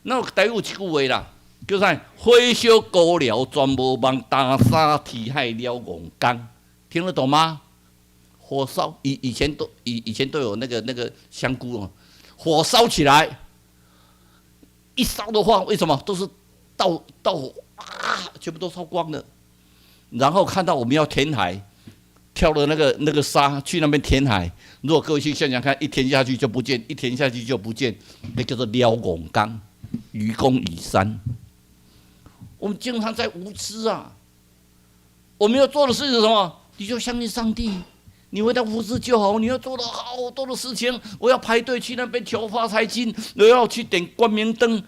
那台語有一句話啦，叫啥？火燒孤寮全無望，擔沙填海了戇工，聽得懂嗎？火燒以前都有那個香菇哦，火燒起來，一燒的話，為什麼都是倒火啊？全部都燒光了。然後看到我們要填海，挑了那個沙去那邊填海。如果各位去想想看，一填下去就不見，一填下去就不見，那叫做了戇工，愚公移山。我們經常在無知啊，我們要做的事是什麼？你就相信上帝，你為他服侍就好。你要做了好多的事情，我要排隊去那邊求發財金，我要去點光明燈。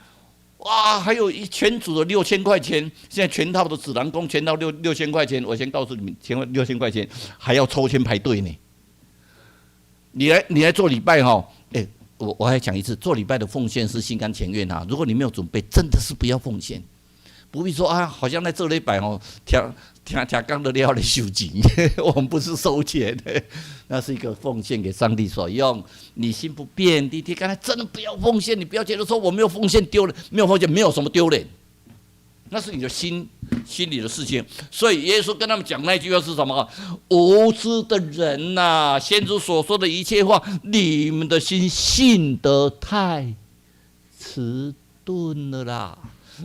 哇，還有一全組的六千塊錢，現在全套的紫蘭宮全套六千塊錢，我先告訴你們，前六千塊錢還要抽籤排隊呢。你來做禮拜哈，哎，我還講一次，做禮拜的奉獻是心甘情願啊。如果你沒有準備，真的是不要奉獻，不必說啊，好像在做禮拜哦，聽聽聽講的了咧收錢，我們不是收錢的，那是一個奉獻給上帝所用。你心不變，弟弟，剛才真的不要奉獻，你不要覺得說我沒有奉獻丟臉，沒有奉獻沒有什麼丟臉，那是你的心裡的事情。所以耶穌跟他們講那句話是什麼？無知的人吶，啊，先知所說的一切話，你們的心信得太遲鈍了啦。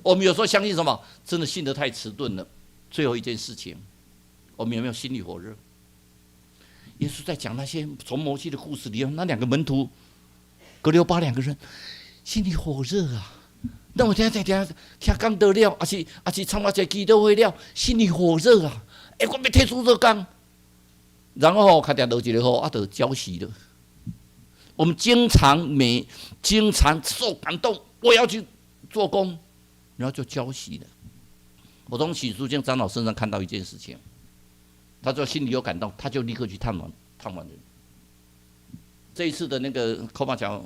我們有時候相信什麼？真的信得太遲鈍了。最後一件事情，我們有沒有心裡火熱？耶穌在講那些從摩西的故事裡，那兩個門徒革流巴兩個人心裡火熱啊。那我聽聽聽聽講得了，抑是參加一個祈禱會了，心裡火熱啊！欸，我欲替主做工。然後較定落一個雨，啊，就澆熄了。我們經常受感動，我要去做工，然後就澆熄了。我從許淑清長老身上看到一件事情，他說心裡有感動，他就立刻去探訪探訪人。這一次的那個柯馬橋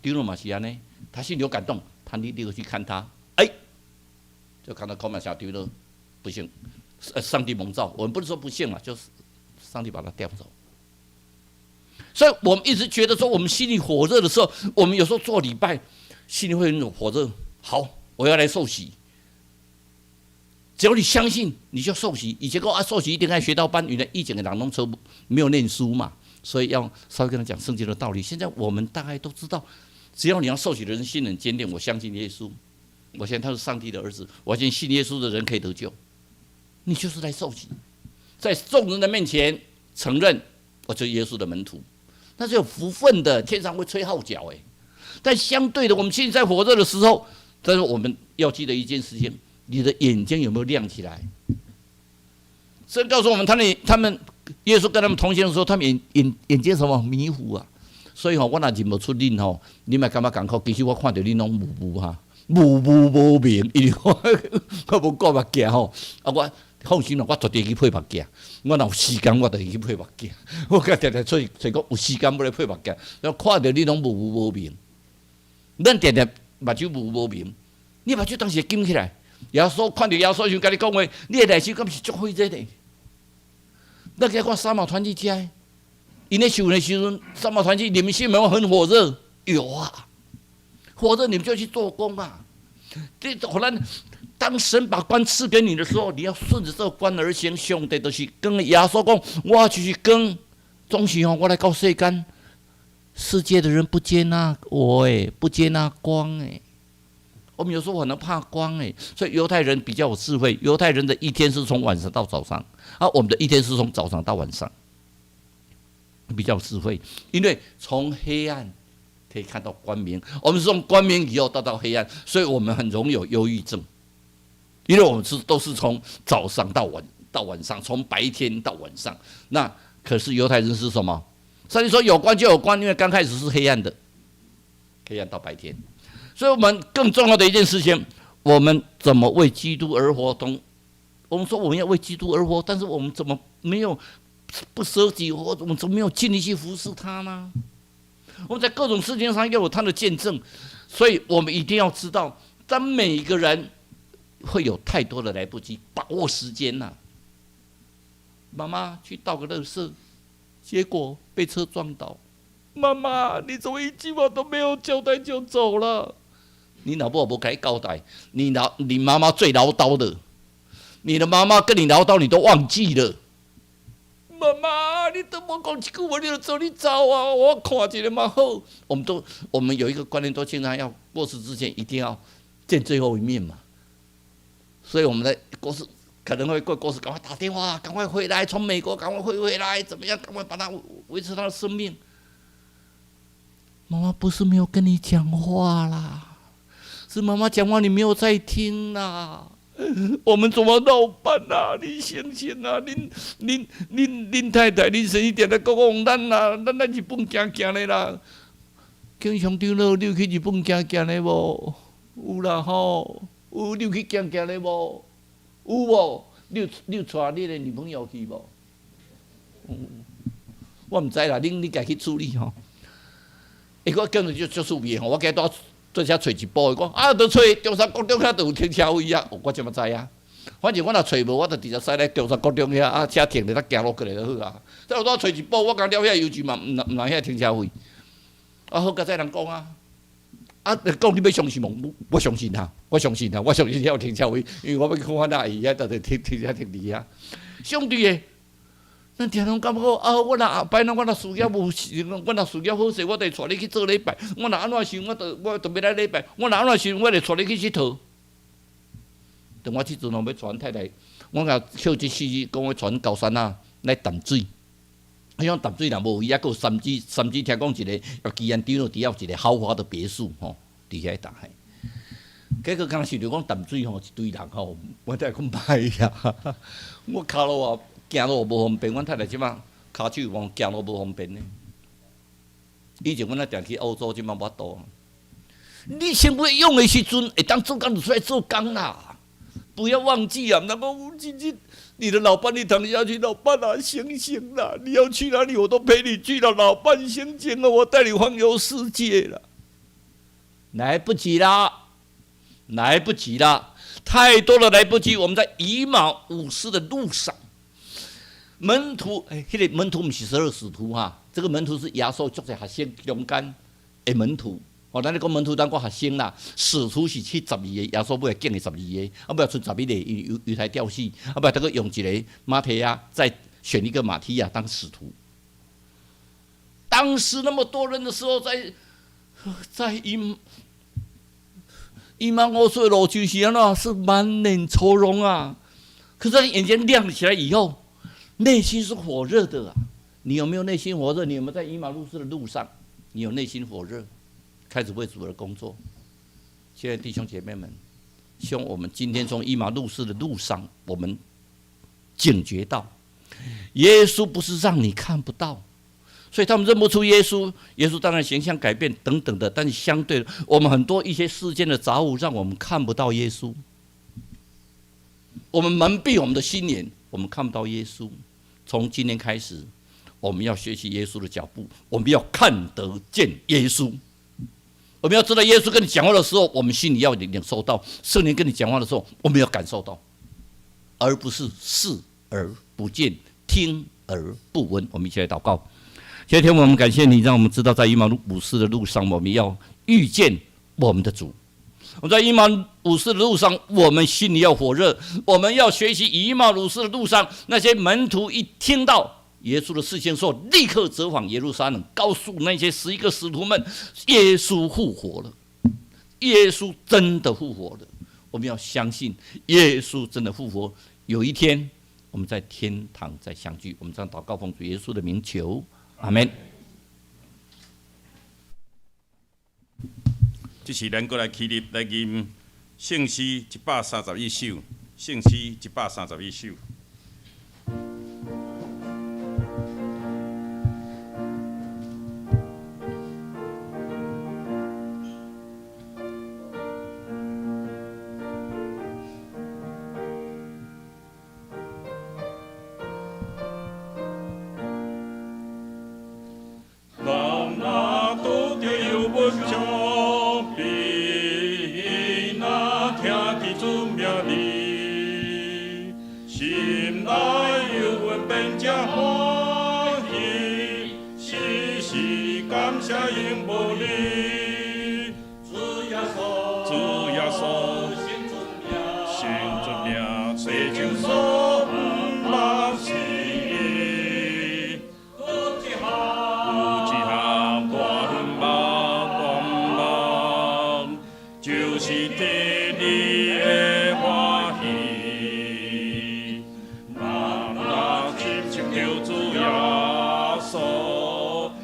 丟了馬西亞呢，他心裡有感動，他立刻去看他，哎，就看到柯馬橋丟了，不幸，上帝蒙召，我們不是說不幸啊，就是上帝把他調走。所以我們一直覺得說，我們心裡火熱的時候，我們有時候做禮拜，心裡會很火熱。好，我要來受洗。只要你相信，你就受洗。以前講啊，受洗一定愛學道班，原來以前的人攏說沒有念書嘛，所以要稍微跟他講聖經的道理。現在我們大概都知道，只要你要受洗的人心很堅定，我相信耶穌，我相信他是上帝的兒子，我相信信耶穌的人可以得救。你就是來受洗，在眾人的面前承認我就是耶穌的門徒，那是有福分的，天上會吹號角哎。但相對的，我們現在火熱的時候，但是我們要記得一件事情：你的眼睛有沒有亮起來？神告訴我們，他們耶穌跟他們同行的時候，他們眼睛什麼迷糊啊？所以吼，我若認無出恁吼，你嘛感覺艱苦。其實我看著恁攏霧霧哈，霧霧無明，因為我無掛目鏡吼。啊，我放心啦，我絕對去配目鏡。我若有時間，我就會去配目鏡。我共定定出去找講有時間欲來配目鏡，我看著你攏霧霧無明。咱定定目睭霧無明，你目睭當時會金起來。耶穌看著耶穌時，共你講話，你的內心敢是足火熱的？咱共看三毛團體遮，𪜶咧受的時陣，三毛團體你們心有沒有很火熱？有啊，火熱你們就去做工啊。這可能當神把光賜給你的時候，你要順着這個光而行。上帝就是光，耶穌講，我就是光，總是吼，我來到世間，世界的人不接納我，哎，不接納光，哎。我們有時候可能怕光，哎，所以猶太人比較有智慧。猶太人的一天是從晚上到早上，啊，我們的一天是從早上到晚上，比較有智慧，因為從黑暗可以看到光明，我們是從光明以後到黑暗，所以我們很容易有憂鬱症，因為我們是都是從早上到晚上，從白天到晚上。那可是猶太人是什麼？上帝說有光就有光，因為剛開始是黑暗的，黑暗到白天。所以，我們更重要的一件事情，我們怎麼為基督而活？當我們說我們要為基督而活，但是我們怎麼沒有不捨己活？我們怎麼沒有盡力去服侍他呢？我們在各種事情上要有他的見證，所以我們一定要知道，當每一個人會有太多的來不及，把握時間吶。媽媽去倒個垃圾，結果被車撞倒。媽媽，你怎麼一句話都沒有交代就走了？你老母無共你交代，你媽媽最嘮叨的，你的媽媽跟你嘮叨，你都忘記了。媽媽，你都無講一句話，你就走你走啊！我看一下嘛好。我們有一個觀念，都經常要過世之前一定要見最後一面嘛。所以我們在過世可能會過世，趕快打電話，趕快回來，從美國趕快回來，怎麼樣？趕快把他維持他的生命。媽媽不是沒有跟你講話啦，是媽媽講話你沒有在聽啦。我們怎麼老辦啊？你醒醒啊！恁恁恁恁太太、恁先生定定講講咱啊，咱來日本行行咧啦。景祥長老，你有去日本行行咧無？有啦吼，有你有去行行咧無？有無？你有帶你的女朋友去無？我毋知啦，恁你家去處理吼。欸，我今日就足趣味吼，我今日拄做遮揣一部，講啊，著揣中山國中遐著有停車位啊，我怎麼知啊？反正我若揣無，我就直接駛來中山國中遐，啊，車停咧，才行路過來就好啊。再我拄揣一部，我剛了遐郵局嘛，毋毋通遐停車費。啊，好佳哉人講啊，啊，講你欲相信無？我相信啊，我相信啊，我相信遐有停車位，因為我欲去看那伊遐，就停車停佇遐。相對的，咱定攏感覺講啊，我若後擺若我若事業無，我若事業好勢，我就會帶你去做禮拜。我若按怎想，我就欲來禮拜。我若按怎想，我就帶你去𨑨迌。當我這陣吼欲帶阮太太，我共休這四日，講欲帶阮高山啊來淡水。彼種淡水若無伊，猶閣有三芝，三芝聽講一個基安長老佇遐有一個豪華的別墅吼，佇遐大海。結果敢若想著講淡水吼一堆人吼，我太講歹啊，我跤路啊行路無方便，阮太太這馬跤手無行路無方便呢。以前阮仔定去澳洲，這馬無法度。你先欲用的時陣，會當做工就出來做工啦。不要忘記啊！那個你的老伴，你躺下去，老伴啊，醒醒啦！你要去哪裡，我都陪你去了。老伴，醒醒啊！我帶你環遊世界了。來不及啦，來不及啦，太多了，來不及。我們在以馬忤斯的路上，門徒哎，彼個門徒毋是十二使徒哈，這個門徒是耶穌足濟學生中間的門徒。哦，咱咧講門徒當講學生啦，使徒是去十二個，耶穌尾揀的十二個，啊，尾仔賰十一個，因為猶太吊死，啊，尾仔閣用一個馬提亞，再選一個馬提亞當使徒。當時那麼多人的時候在，在以馬忤斯的路就是按怎，是滿臉愁容啊。可是他眼睛亮起來以後，內心是火熱的啊。你有沒有內心火熱？你有沒有在以馬忤斯的路上？你有內心火熱？開始為主而工作。親愛的弟兄姐妹們，希望我們今天從以馬忤斯的路上，我們警覺到，耶穌不是讓你看不到，所以他們認不出耶穌。耶穌當然形象改變等等的，但是相對我們很多一些世間的雜物，讓我們看不到耶穌。我們蒙蔽我們的心眼，我們看不到耶穌。從今天開始，我們要學習耶穌的腳步，我們要看得見耶穌。我們要知道，耶穌跟你講話的時候，我們心裡要領受到；聖靈跟你講話的時候，我們要感受到，而不是視而不見、聽而不聞。我們一起來禱告。謝謝天父，我們感謝你，讓我們知道在以馬忤斯的路上，我們要遇見我們的主。我們在以馬忤斯的路上，我們心裡要火熱，我們要學習以馬忤斯的路上那些門徒一聽到耶穌的事情說，立刻折返耶路撒冷，告訴那些11個使徒們，耶穌復活了，耶穌真的復活了。我們要相信耶穌真的復活，有一天我們在天堂再相聚。我們這樣禱告，奉主耶穌的名求，阿門。這時咱閣來起立來吟聖詩131首，聖詩131首。人若拄著憂鬱傷悲，若聽見主名字，心內憂鬱變誠歡喜，時時感謝永無離。主耶穌，主耶穌，神出名，世上所毋捌是伊。有一項大願望，大願望，就是得你的歡喜。人若親像著主耶穌，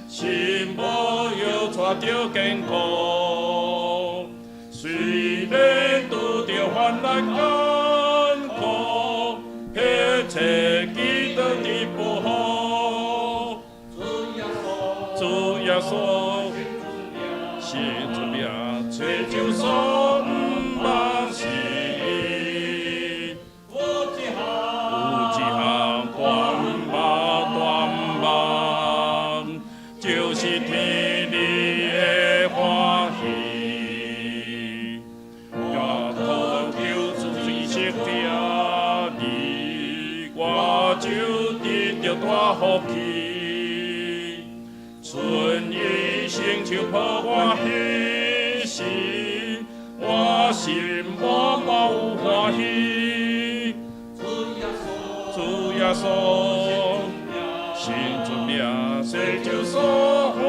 心無搖掣著堅固。雖然拄著患難艱苦，彼切基督的保護。主耶穌，神出名，世上所毋捌是伊。有一項大願望，大願望，就是天你的歡喜。耶托求主隨時聽你，我就得著大福氣。春意成就抱我彼時，我心滿滿有歡喜。主耶穌，神出名，世上所盼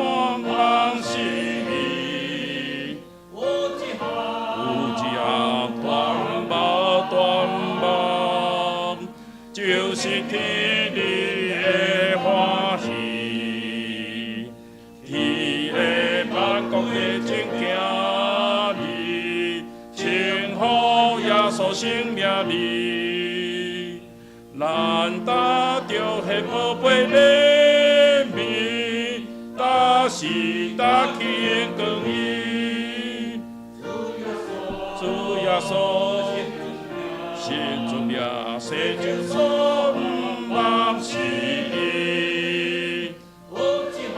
望是伊。有一項大願望，大願望，就是天你的歡喜。天的萬國的正行兒，稱呼耶穌聖名字，咱搭著彼寶貝禮是搭去光阴。主耶穌，神主名，世上所毋望是伊。有一項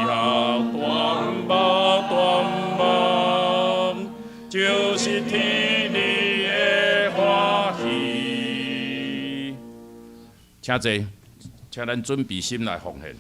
大夢大夢，就是天裡的歡喜。請坐，請咱準備心來奉獻。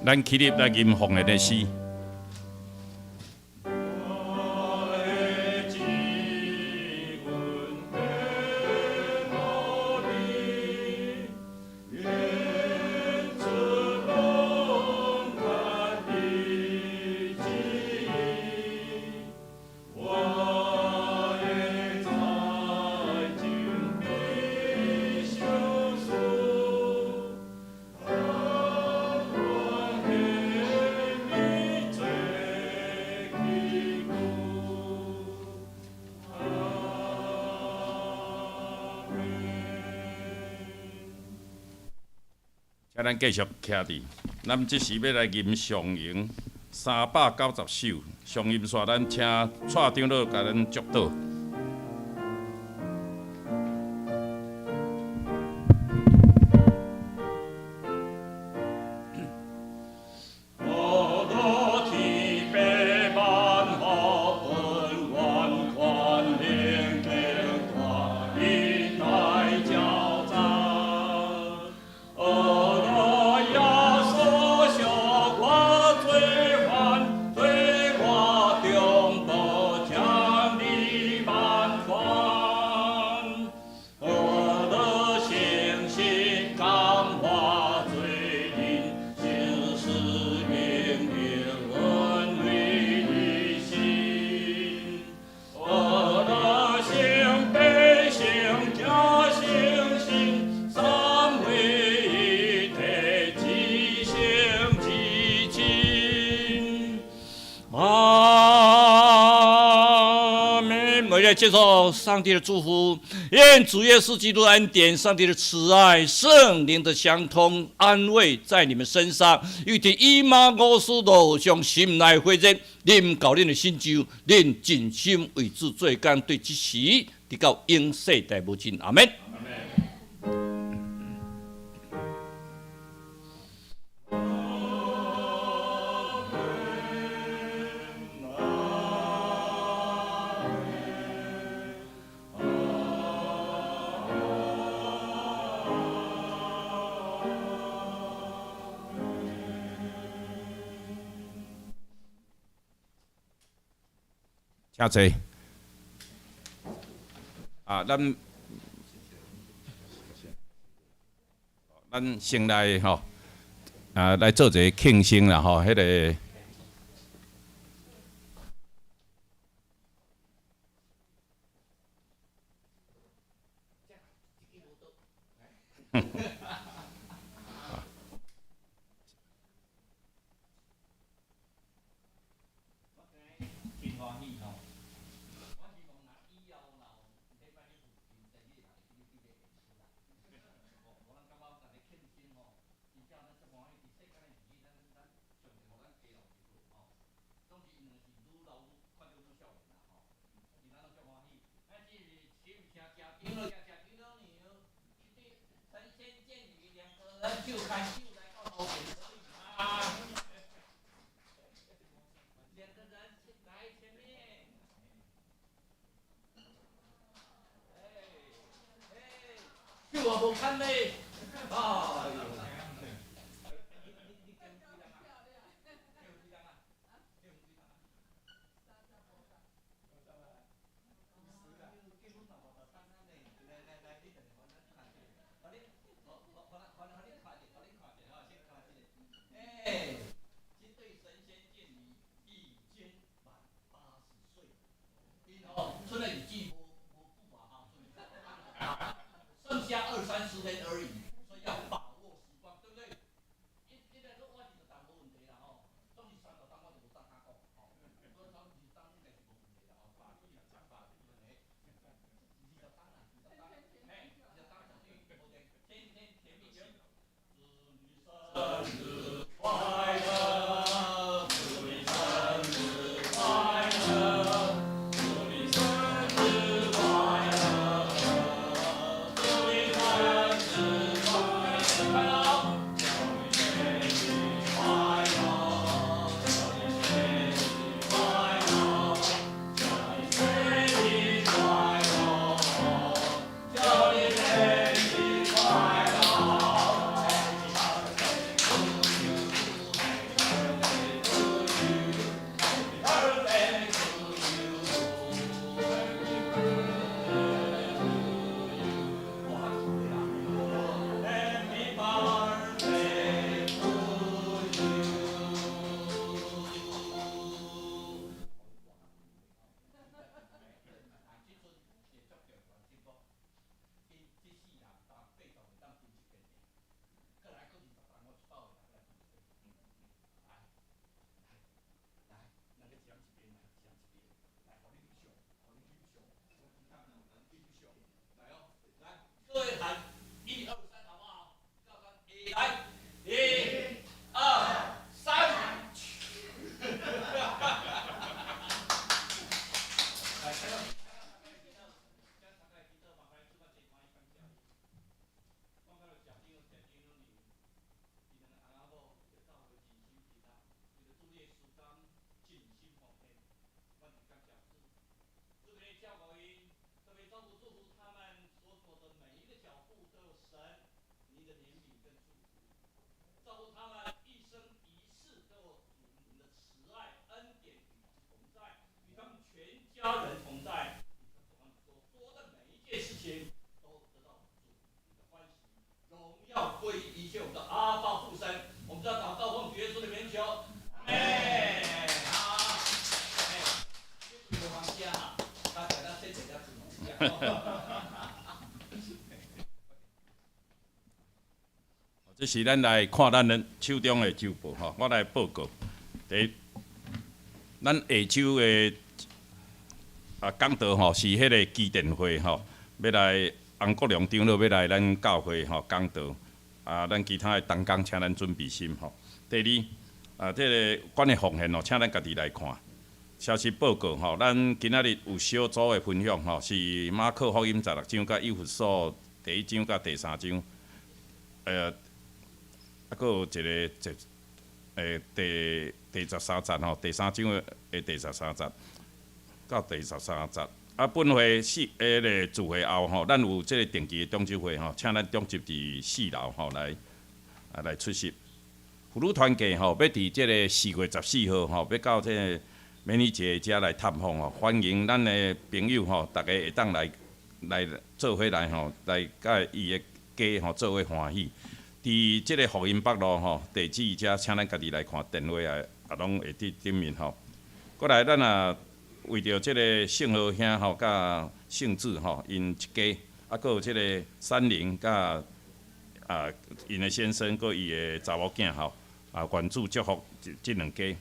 咱起立來吟奉獻的詩。請咱繼續徛佇，咱這時欲來吟上詠390首，上吟煞咱請蔡長老共咱祝禱。接受上帝的祝福，願主耶穌基督的恩典、上帝的慈愛、聖靈的相通安慰在你們身上。與佇以馬忤斯路上心內火熱，臨到恁的成就，恁盡心為主做工，對這時直到永世代無盡。阿們。請坐。啊，咱咱先來吼，啊，來做一个慶生啦吼，彼个。手牽手來到頭前可以嗎？兩個人來前面。哎哎，手也無牽咧，哎喲！你你結婚幾人啊？結婚幾人啊？結婚幾人啊？結婚嘛無就等咱呢，來來來，你等下，咱看者，予你，予予予予你看者，予你看者吼，先看這個。哎，這對神仙眷侶已經滿80歲，𪜶吼出來日子無無久啊，哈，剩下二三十天而已，所以要把握時光，對不對？一來說我20冬無問題啦吼，總是30冬我就無當較講吼，所以講20冬應該是無問題啦吼，20冬啦，20冬，嘿，20冬絕對無問題，天天甜蜜甜，祝你生日快樂，祝你生日快樂，祝你生日快樂，祝你生日快樂，祝你生日快樂，祝你生日快樂，祝你生日快樂，祝你生日快樂。Happy birthday to you, happy birthday to you, happy birthday to you. Happy birthday to you. 這陣是足重要節目，𪜶這世人當80會當分一遍爾，過來閣20冬，我一百歲來分一遍。來，來，來，兩個一人一邊來，一人一邊，來，予你翕相，予你翕相，翕相，來哦，來，各位喊一二三，好不好？一，來，一、二、三。來，請到，請到，請到，麻煩你出來真歡喜感謝你。我看到謝長、謝長女，𪜶兩個翁仔某，為教會盡心盡力，為著主你的時間盡心奉獻，我們感謝主，特別照顧𪜶，特別照顧祝福他們所走的每一個腳步都有神你的憐憫跟祝福，照顧他們一生一世都有主你的慈愛恩典與他們同在，與他們全家人同在，與他們所做的每一件事情都得到主你的歡喜，榮耀歸於一切我們的阿爸父神。我們在禱告奉主耶穌的名求，阿們。好，哎，這個房間哈，大家先這個子。這是咱來看咱的手中的週報吼，我來報告。第一，咱下週的講道吼是彼個基甸會吼，欲來洪國良長老欲來咱教會吼講道。咱其他的同工請咱準備心吼。第二，這個關於奉獻哦，請咱家己來看。消息報告吼，咱今仔日有小組的分享吼，是馬可福音16章佮以弗所第一章佮第三章，閣有一個一第13節吼，第三章的第十三節到第十三節。本會四彼個聚會後吼，咱有這個定期的長執會吼，請咱長執佇四樓吼來出席。婦女團契吼，欲佇這個4月14號吼，欲到這個美女姐遮來探訪吼，歡迎咱的朋友吼，逐家會當來做伙來吼，來佮伊的家吼做伙歡喜。佇這個福音北路吼，地址遮，請咱家己來看電話啊，也攏會佇頂面吼。過來，咱也為著這個聖和兄吼，佮聖子吼，𪜶一家，閣有這個三玲佮𪜶的先生，閣伊的查某囝吼，願主祝福這兩家。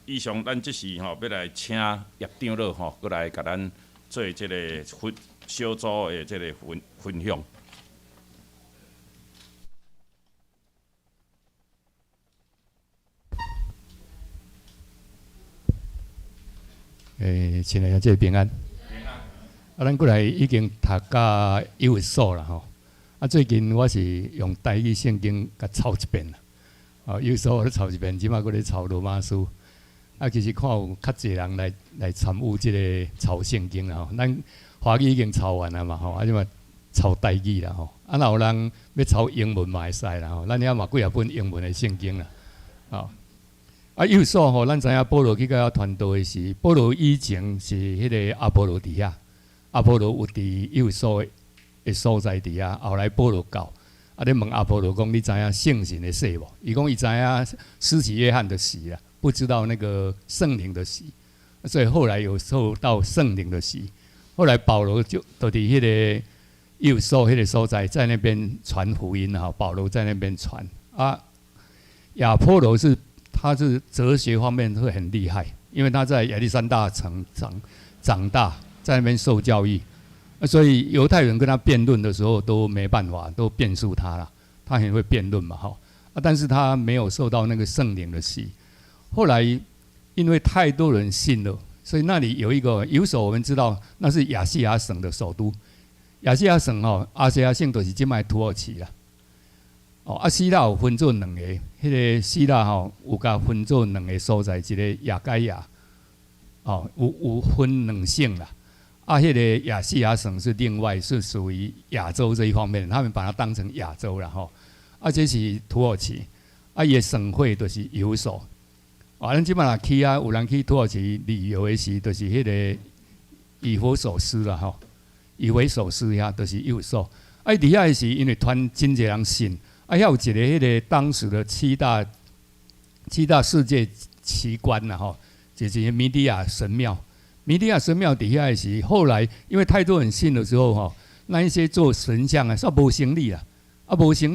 以上咱這時吼，欲來請葉長老吼，閣來共咱做這個分小組的這個分享。親愛的這個平安。咱過來已經讀到以弗所啦吼。啊，最近我是用台語聖經共抄一遍啦。哦，有時候我咧抄一遍，這擺閣咧抄羅馬書。啊，其實看有較濟人來參與這个抄聖經啦吼。咱華語已經抄完啦嘛吼，啊，這擺抄台語啦吼。啊，若有人欲抄英文嘛會使啦吼。咱遐嘛幾若本英文的聖經啦。哦，啊，以弗所吼，咱知影保羅去共遐傳道的時，保羅以前是彼个亞波羅佇遐，亞波羅有佇以弗所的所在佇遐，後來保羅到，啊，咧問亞波羅講：你知影聖神的洗無？伊講伊知影施洗約翰的洗啦，不知道那個聖靈的洗，所以後來有受到聖靈的洗。後來保羅就佇彼个以弗所彼个所在，在那邊傳福音哈。保羅在那邊傳啊，亞波羅是他是哲學方面會很厲害，因為他在亞歷山大城長大，在那邊受教育，所以猶太人跟他辯論的時候都沒辦法，都辯輸他了。他很會辯論嘛，哈啊，但是他沒有受到那個聖靈的洗。後來因為太多人信了，所以那裡有一個以弗所，我們知道那是亞細亞省的首都。亞細亞省吼，亞細亞省就是這擺土耳其啦。哦，啊，希臘有分做兩個，彼个希臘吼有共分做兩个所在，一个亞該亞，哦，有分兩省啦。啊，彼个亞細亞省是另外是屬於亞洲這一方面，他們把它當成亞洲啦吼。啊，這是土耳其，啊，伊的省會就是以弗所。啊，咱這擺若去啊，有人去土耳其旅遊的時，就是彼个以弗所斯啦吼，以弗所斯遐就是以弗所。啊，伊佇遐的時，因為傳真濟人信，啊，遐有一个彼个當時的七大世界奇觀啦吼，就是米底亞神廟。米底亞神廟佇遐的時，後來因為太多人信的時候吼，那一些做神像啊，煞無生理啦，啊無生理。